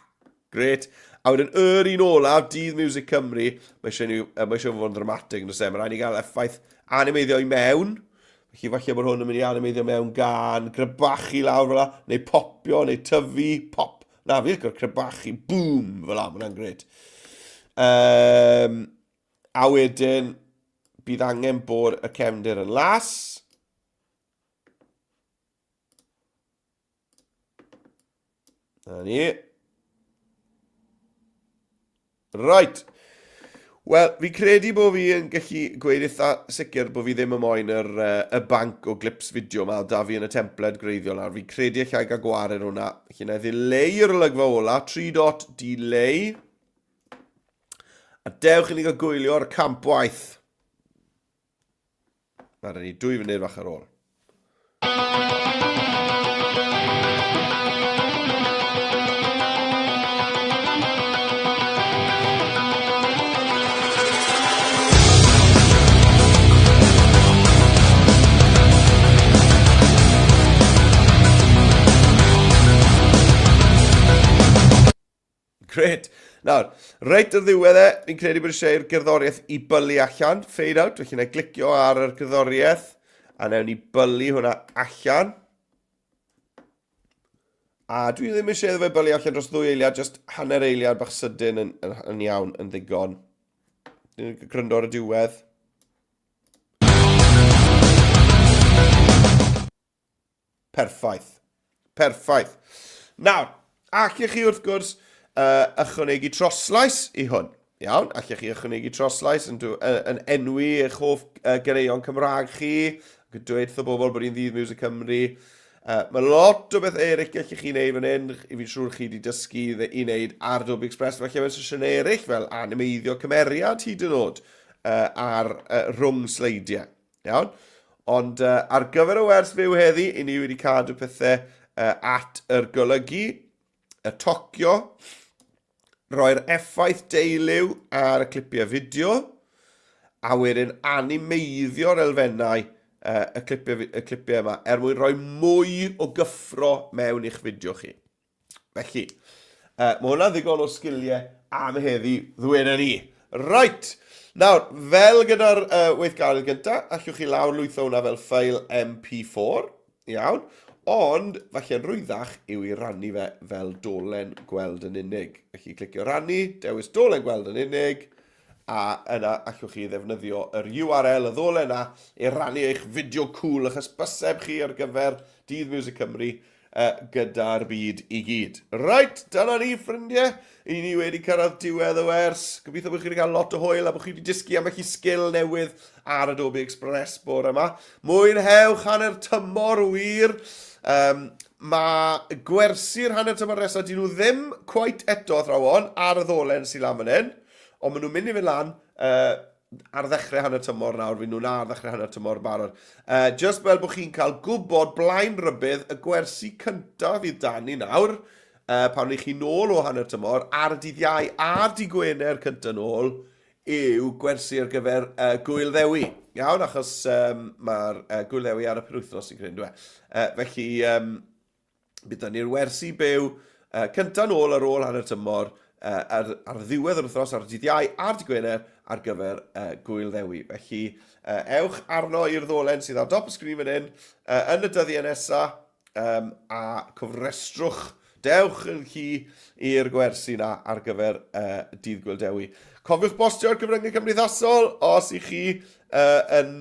gret. A wedyn yr un olaf, Dydd Music Cymru, mae eisiau, ni, mae eisiau fod yn ddramatig, yn e? Mae rhaid ni gael effaith animeiddio i mewn. Felly falle bod hwn yn mynd i animeiddio mewn gan grybachu lawr fel la, neu popio, neu tyfu, pop. Na, fi licio'r crebachu, boom, fel la, mae hwnna'n gret. Um, a wedyn, bydd angen bod y cefndir yn las. Na ni. Right. Wel, fi credu bod fi yn gallu gweud eitha sicr bod fi ddim yn moyn yr, y banc o glips fideo yma da fi yn y templed greiddiol nawr. Fi'n credu allai gael gwared hwnna. Felly na i ddileu yr olygfa ola, 3 dot delay. A dewch i ni gael gwylio ar y campwaith. Mae ni dwy funud fach ar ôl. Gret. Nawr, reit ar ddiwedd e, fi'n credu bod eisiau i'r gerddoriaeth i bylu allan, fade out, felly na i glicio ar yr gerddoriaeth, a newn ni bylu hwnna allan. A dwi ddim eisiau iddo fe bylu allan dros ddwy eiliad, just hanner eiliad bach sydyn yn, yn, yn iawn, yn ddigon. Dwi'n gryndo ar y diwedd. Perffaith. Perffaith. Nawr, allech chi wrth gwrs uh, ychwanegu troslais i hwn. Iawn, allech chi ychwanegu troslais yn, uh, yn enwi eich hoff ganeuon Cymraeg chi, ac yn dweud wrth y bobl bod hi'n ddydd Music Cymru. Mae lot o beth eraill gallech chi wneud fan hyn, i fi'n siŵr chi wedi dysgu i wneud ar Adobe Express, falle mewn sesiwn eraill fel animeiddio cymeriad hyd yn oed ar rhwng sleidiau. Iawn? Ond ar gyfer y wers fyw heddi, i ni wedi cadw pethau at yr golygu, y tocio, roi'r effaith deiliw ar y clipiau fideo, a wedyn animeiddio'r elfennau y, clipiau, y clipiau yma er mwyn rhoi mwy o gyffro mewn i'ch fideo chi. Felly, mae hwnna'n ddigon o sgiliau am heddi, ddweda ni. Right, nawr, fel gyda'r weithgaredd gyntaf, allwch chi lawr lwytho hwnna fel ffael MP4, iawn, ond falle'n rwyddach yw i rannu fe fel dolen gweld yn unig. Felly, clicio rannu, dewis dolen gweld yn unig, a yna allwch chi ddefnyddio yr URL, y ddolen yna, i rannu eich fideo cool, eich hysbyseb chi ar gyfer Dydd Music Cymru. gyda'r byd i gyd. Right, dyna ni, ffrindiau. I ni wedi cyrraedd diwedd y wers. Gobeithio bod chi wedi cael lot o hwyl a bod chi wedi dysgu ambell i sgil newydd ar Adobe Express bore yma. Mwynhewch hanner tymor wir. Um, mae gwersi'r hanner tymor nesaf, dyn nhw ddim quite eto, athrawon, ar y ddolen sy'n lan fan hyn, ond maen nhw'n mynd i fynd lan ar ddechrau hanner tymor nawr, fy nhw'n ar ddechrau hanner tymor barod. Just fel bod chi'n cael gwybod blaen rybydd y gwersi cyntaf fydd dan ni nawr, pan ych chi nôl o hanner tymor, ar y dydd Iau a'r dydd Gwener cyntaf nôl, yw gwersi ar gyfer Gwyl Ddewi. Iawn, achos um, mae'r Gwyl Ddewi ar y penwythnos sy'n credu, dwi. Felly, um, Bydd da ni'r wersi byw cyntaf nôl ar ôl hanner tymor ar, ar ddiwedd yr wythnos, ar y dydd Iau a'r dydd Gwener ar gyfer Gwyl Ddewi. Felly, ewch arno i'r ddolen sydd ar dop y sgrin fan hyn yn y dyddiau nesaf um, a cofrestrwch. Dewch yn chi i'r gwersi na ar gyfer dydd Gwyl Dewi. Cofiwch bostio ar cyfryngau cymdeithasol os i chi yn,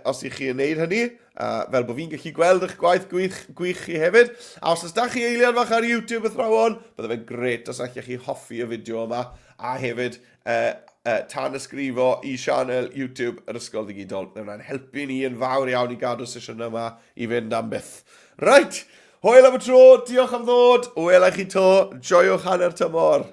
os i chi yn neud hynny, fel bod fi'n gallu gweld eich gwaith gwych, gwych chi hefyd. A os oes da chi eiliad fach ar YouTube athrawon, bydde fe'n gret os allech chi hoffi y fideo yma, a hefyd tan ysgrifo i sianel YouTube yr Ysgol Ddigidol. Mae hwnna'n helpu ni yn fawr iawn i gadw'r sesiynau yma i fynd am byth. Right, hwyl am y tro, diolch am ddod, wela chi to, joiwch hanner tymor.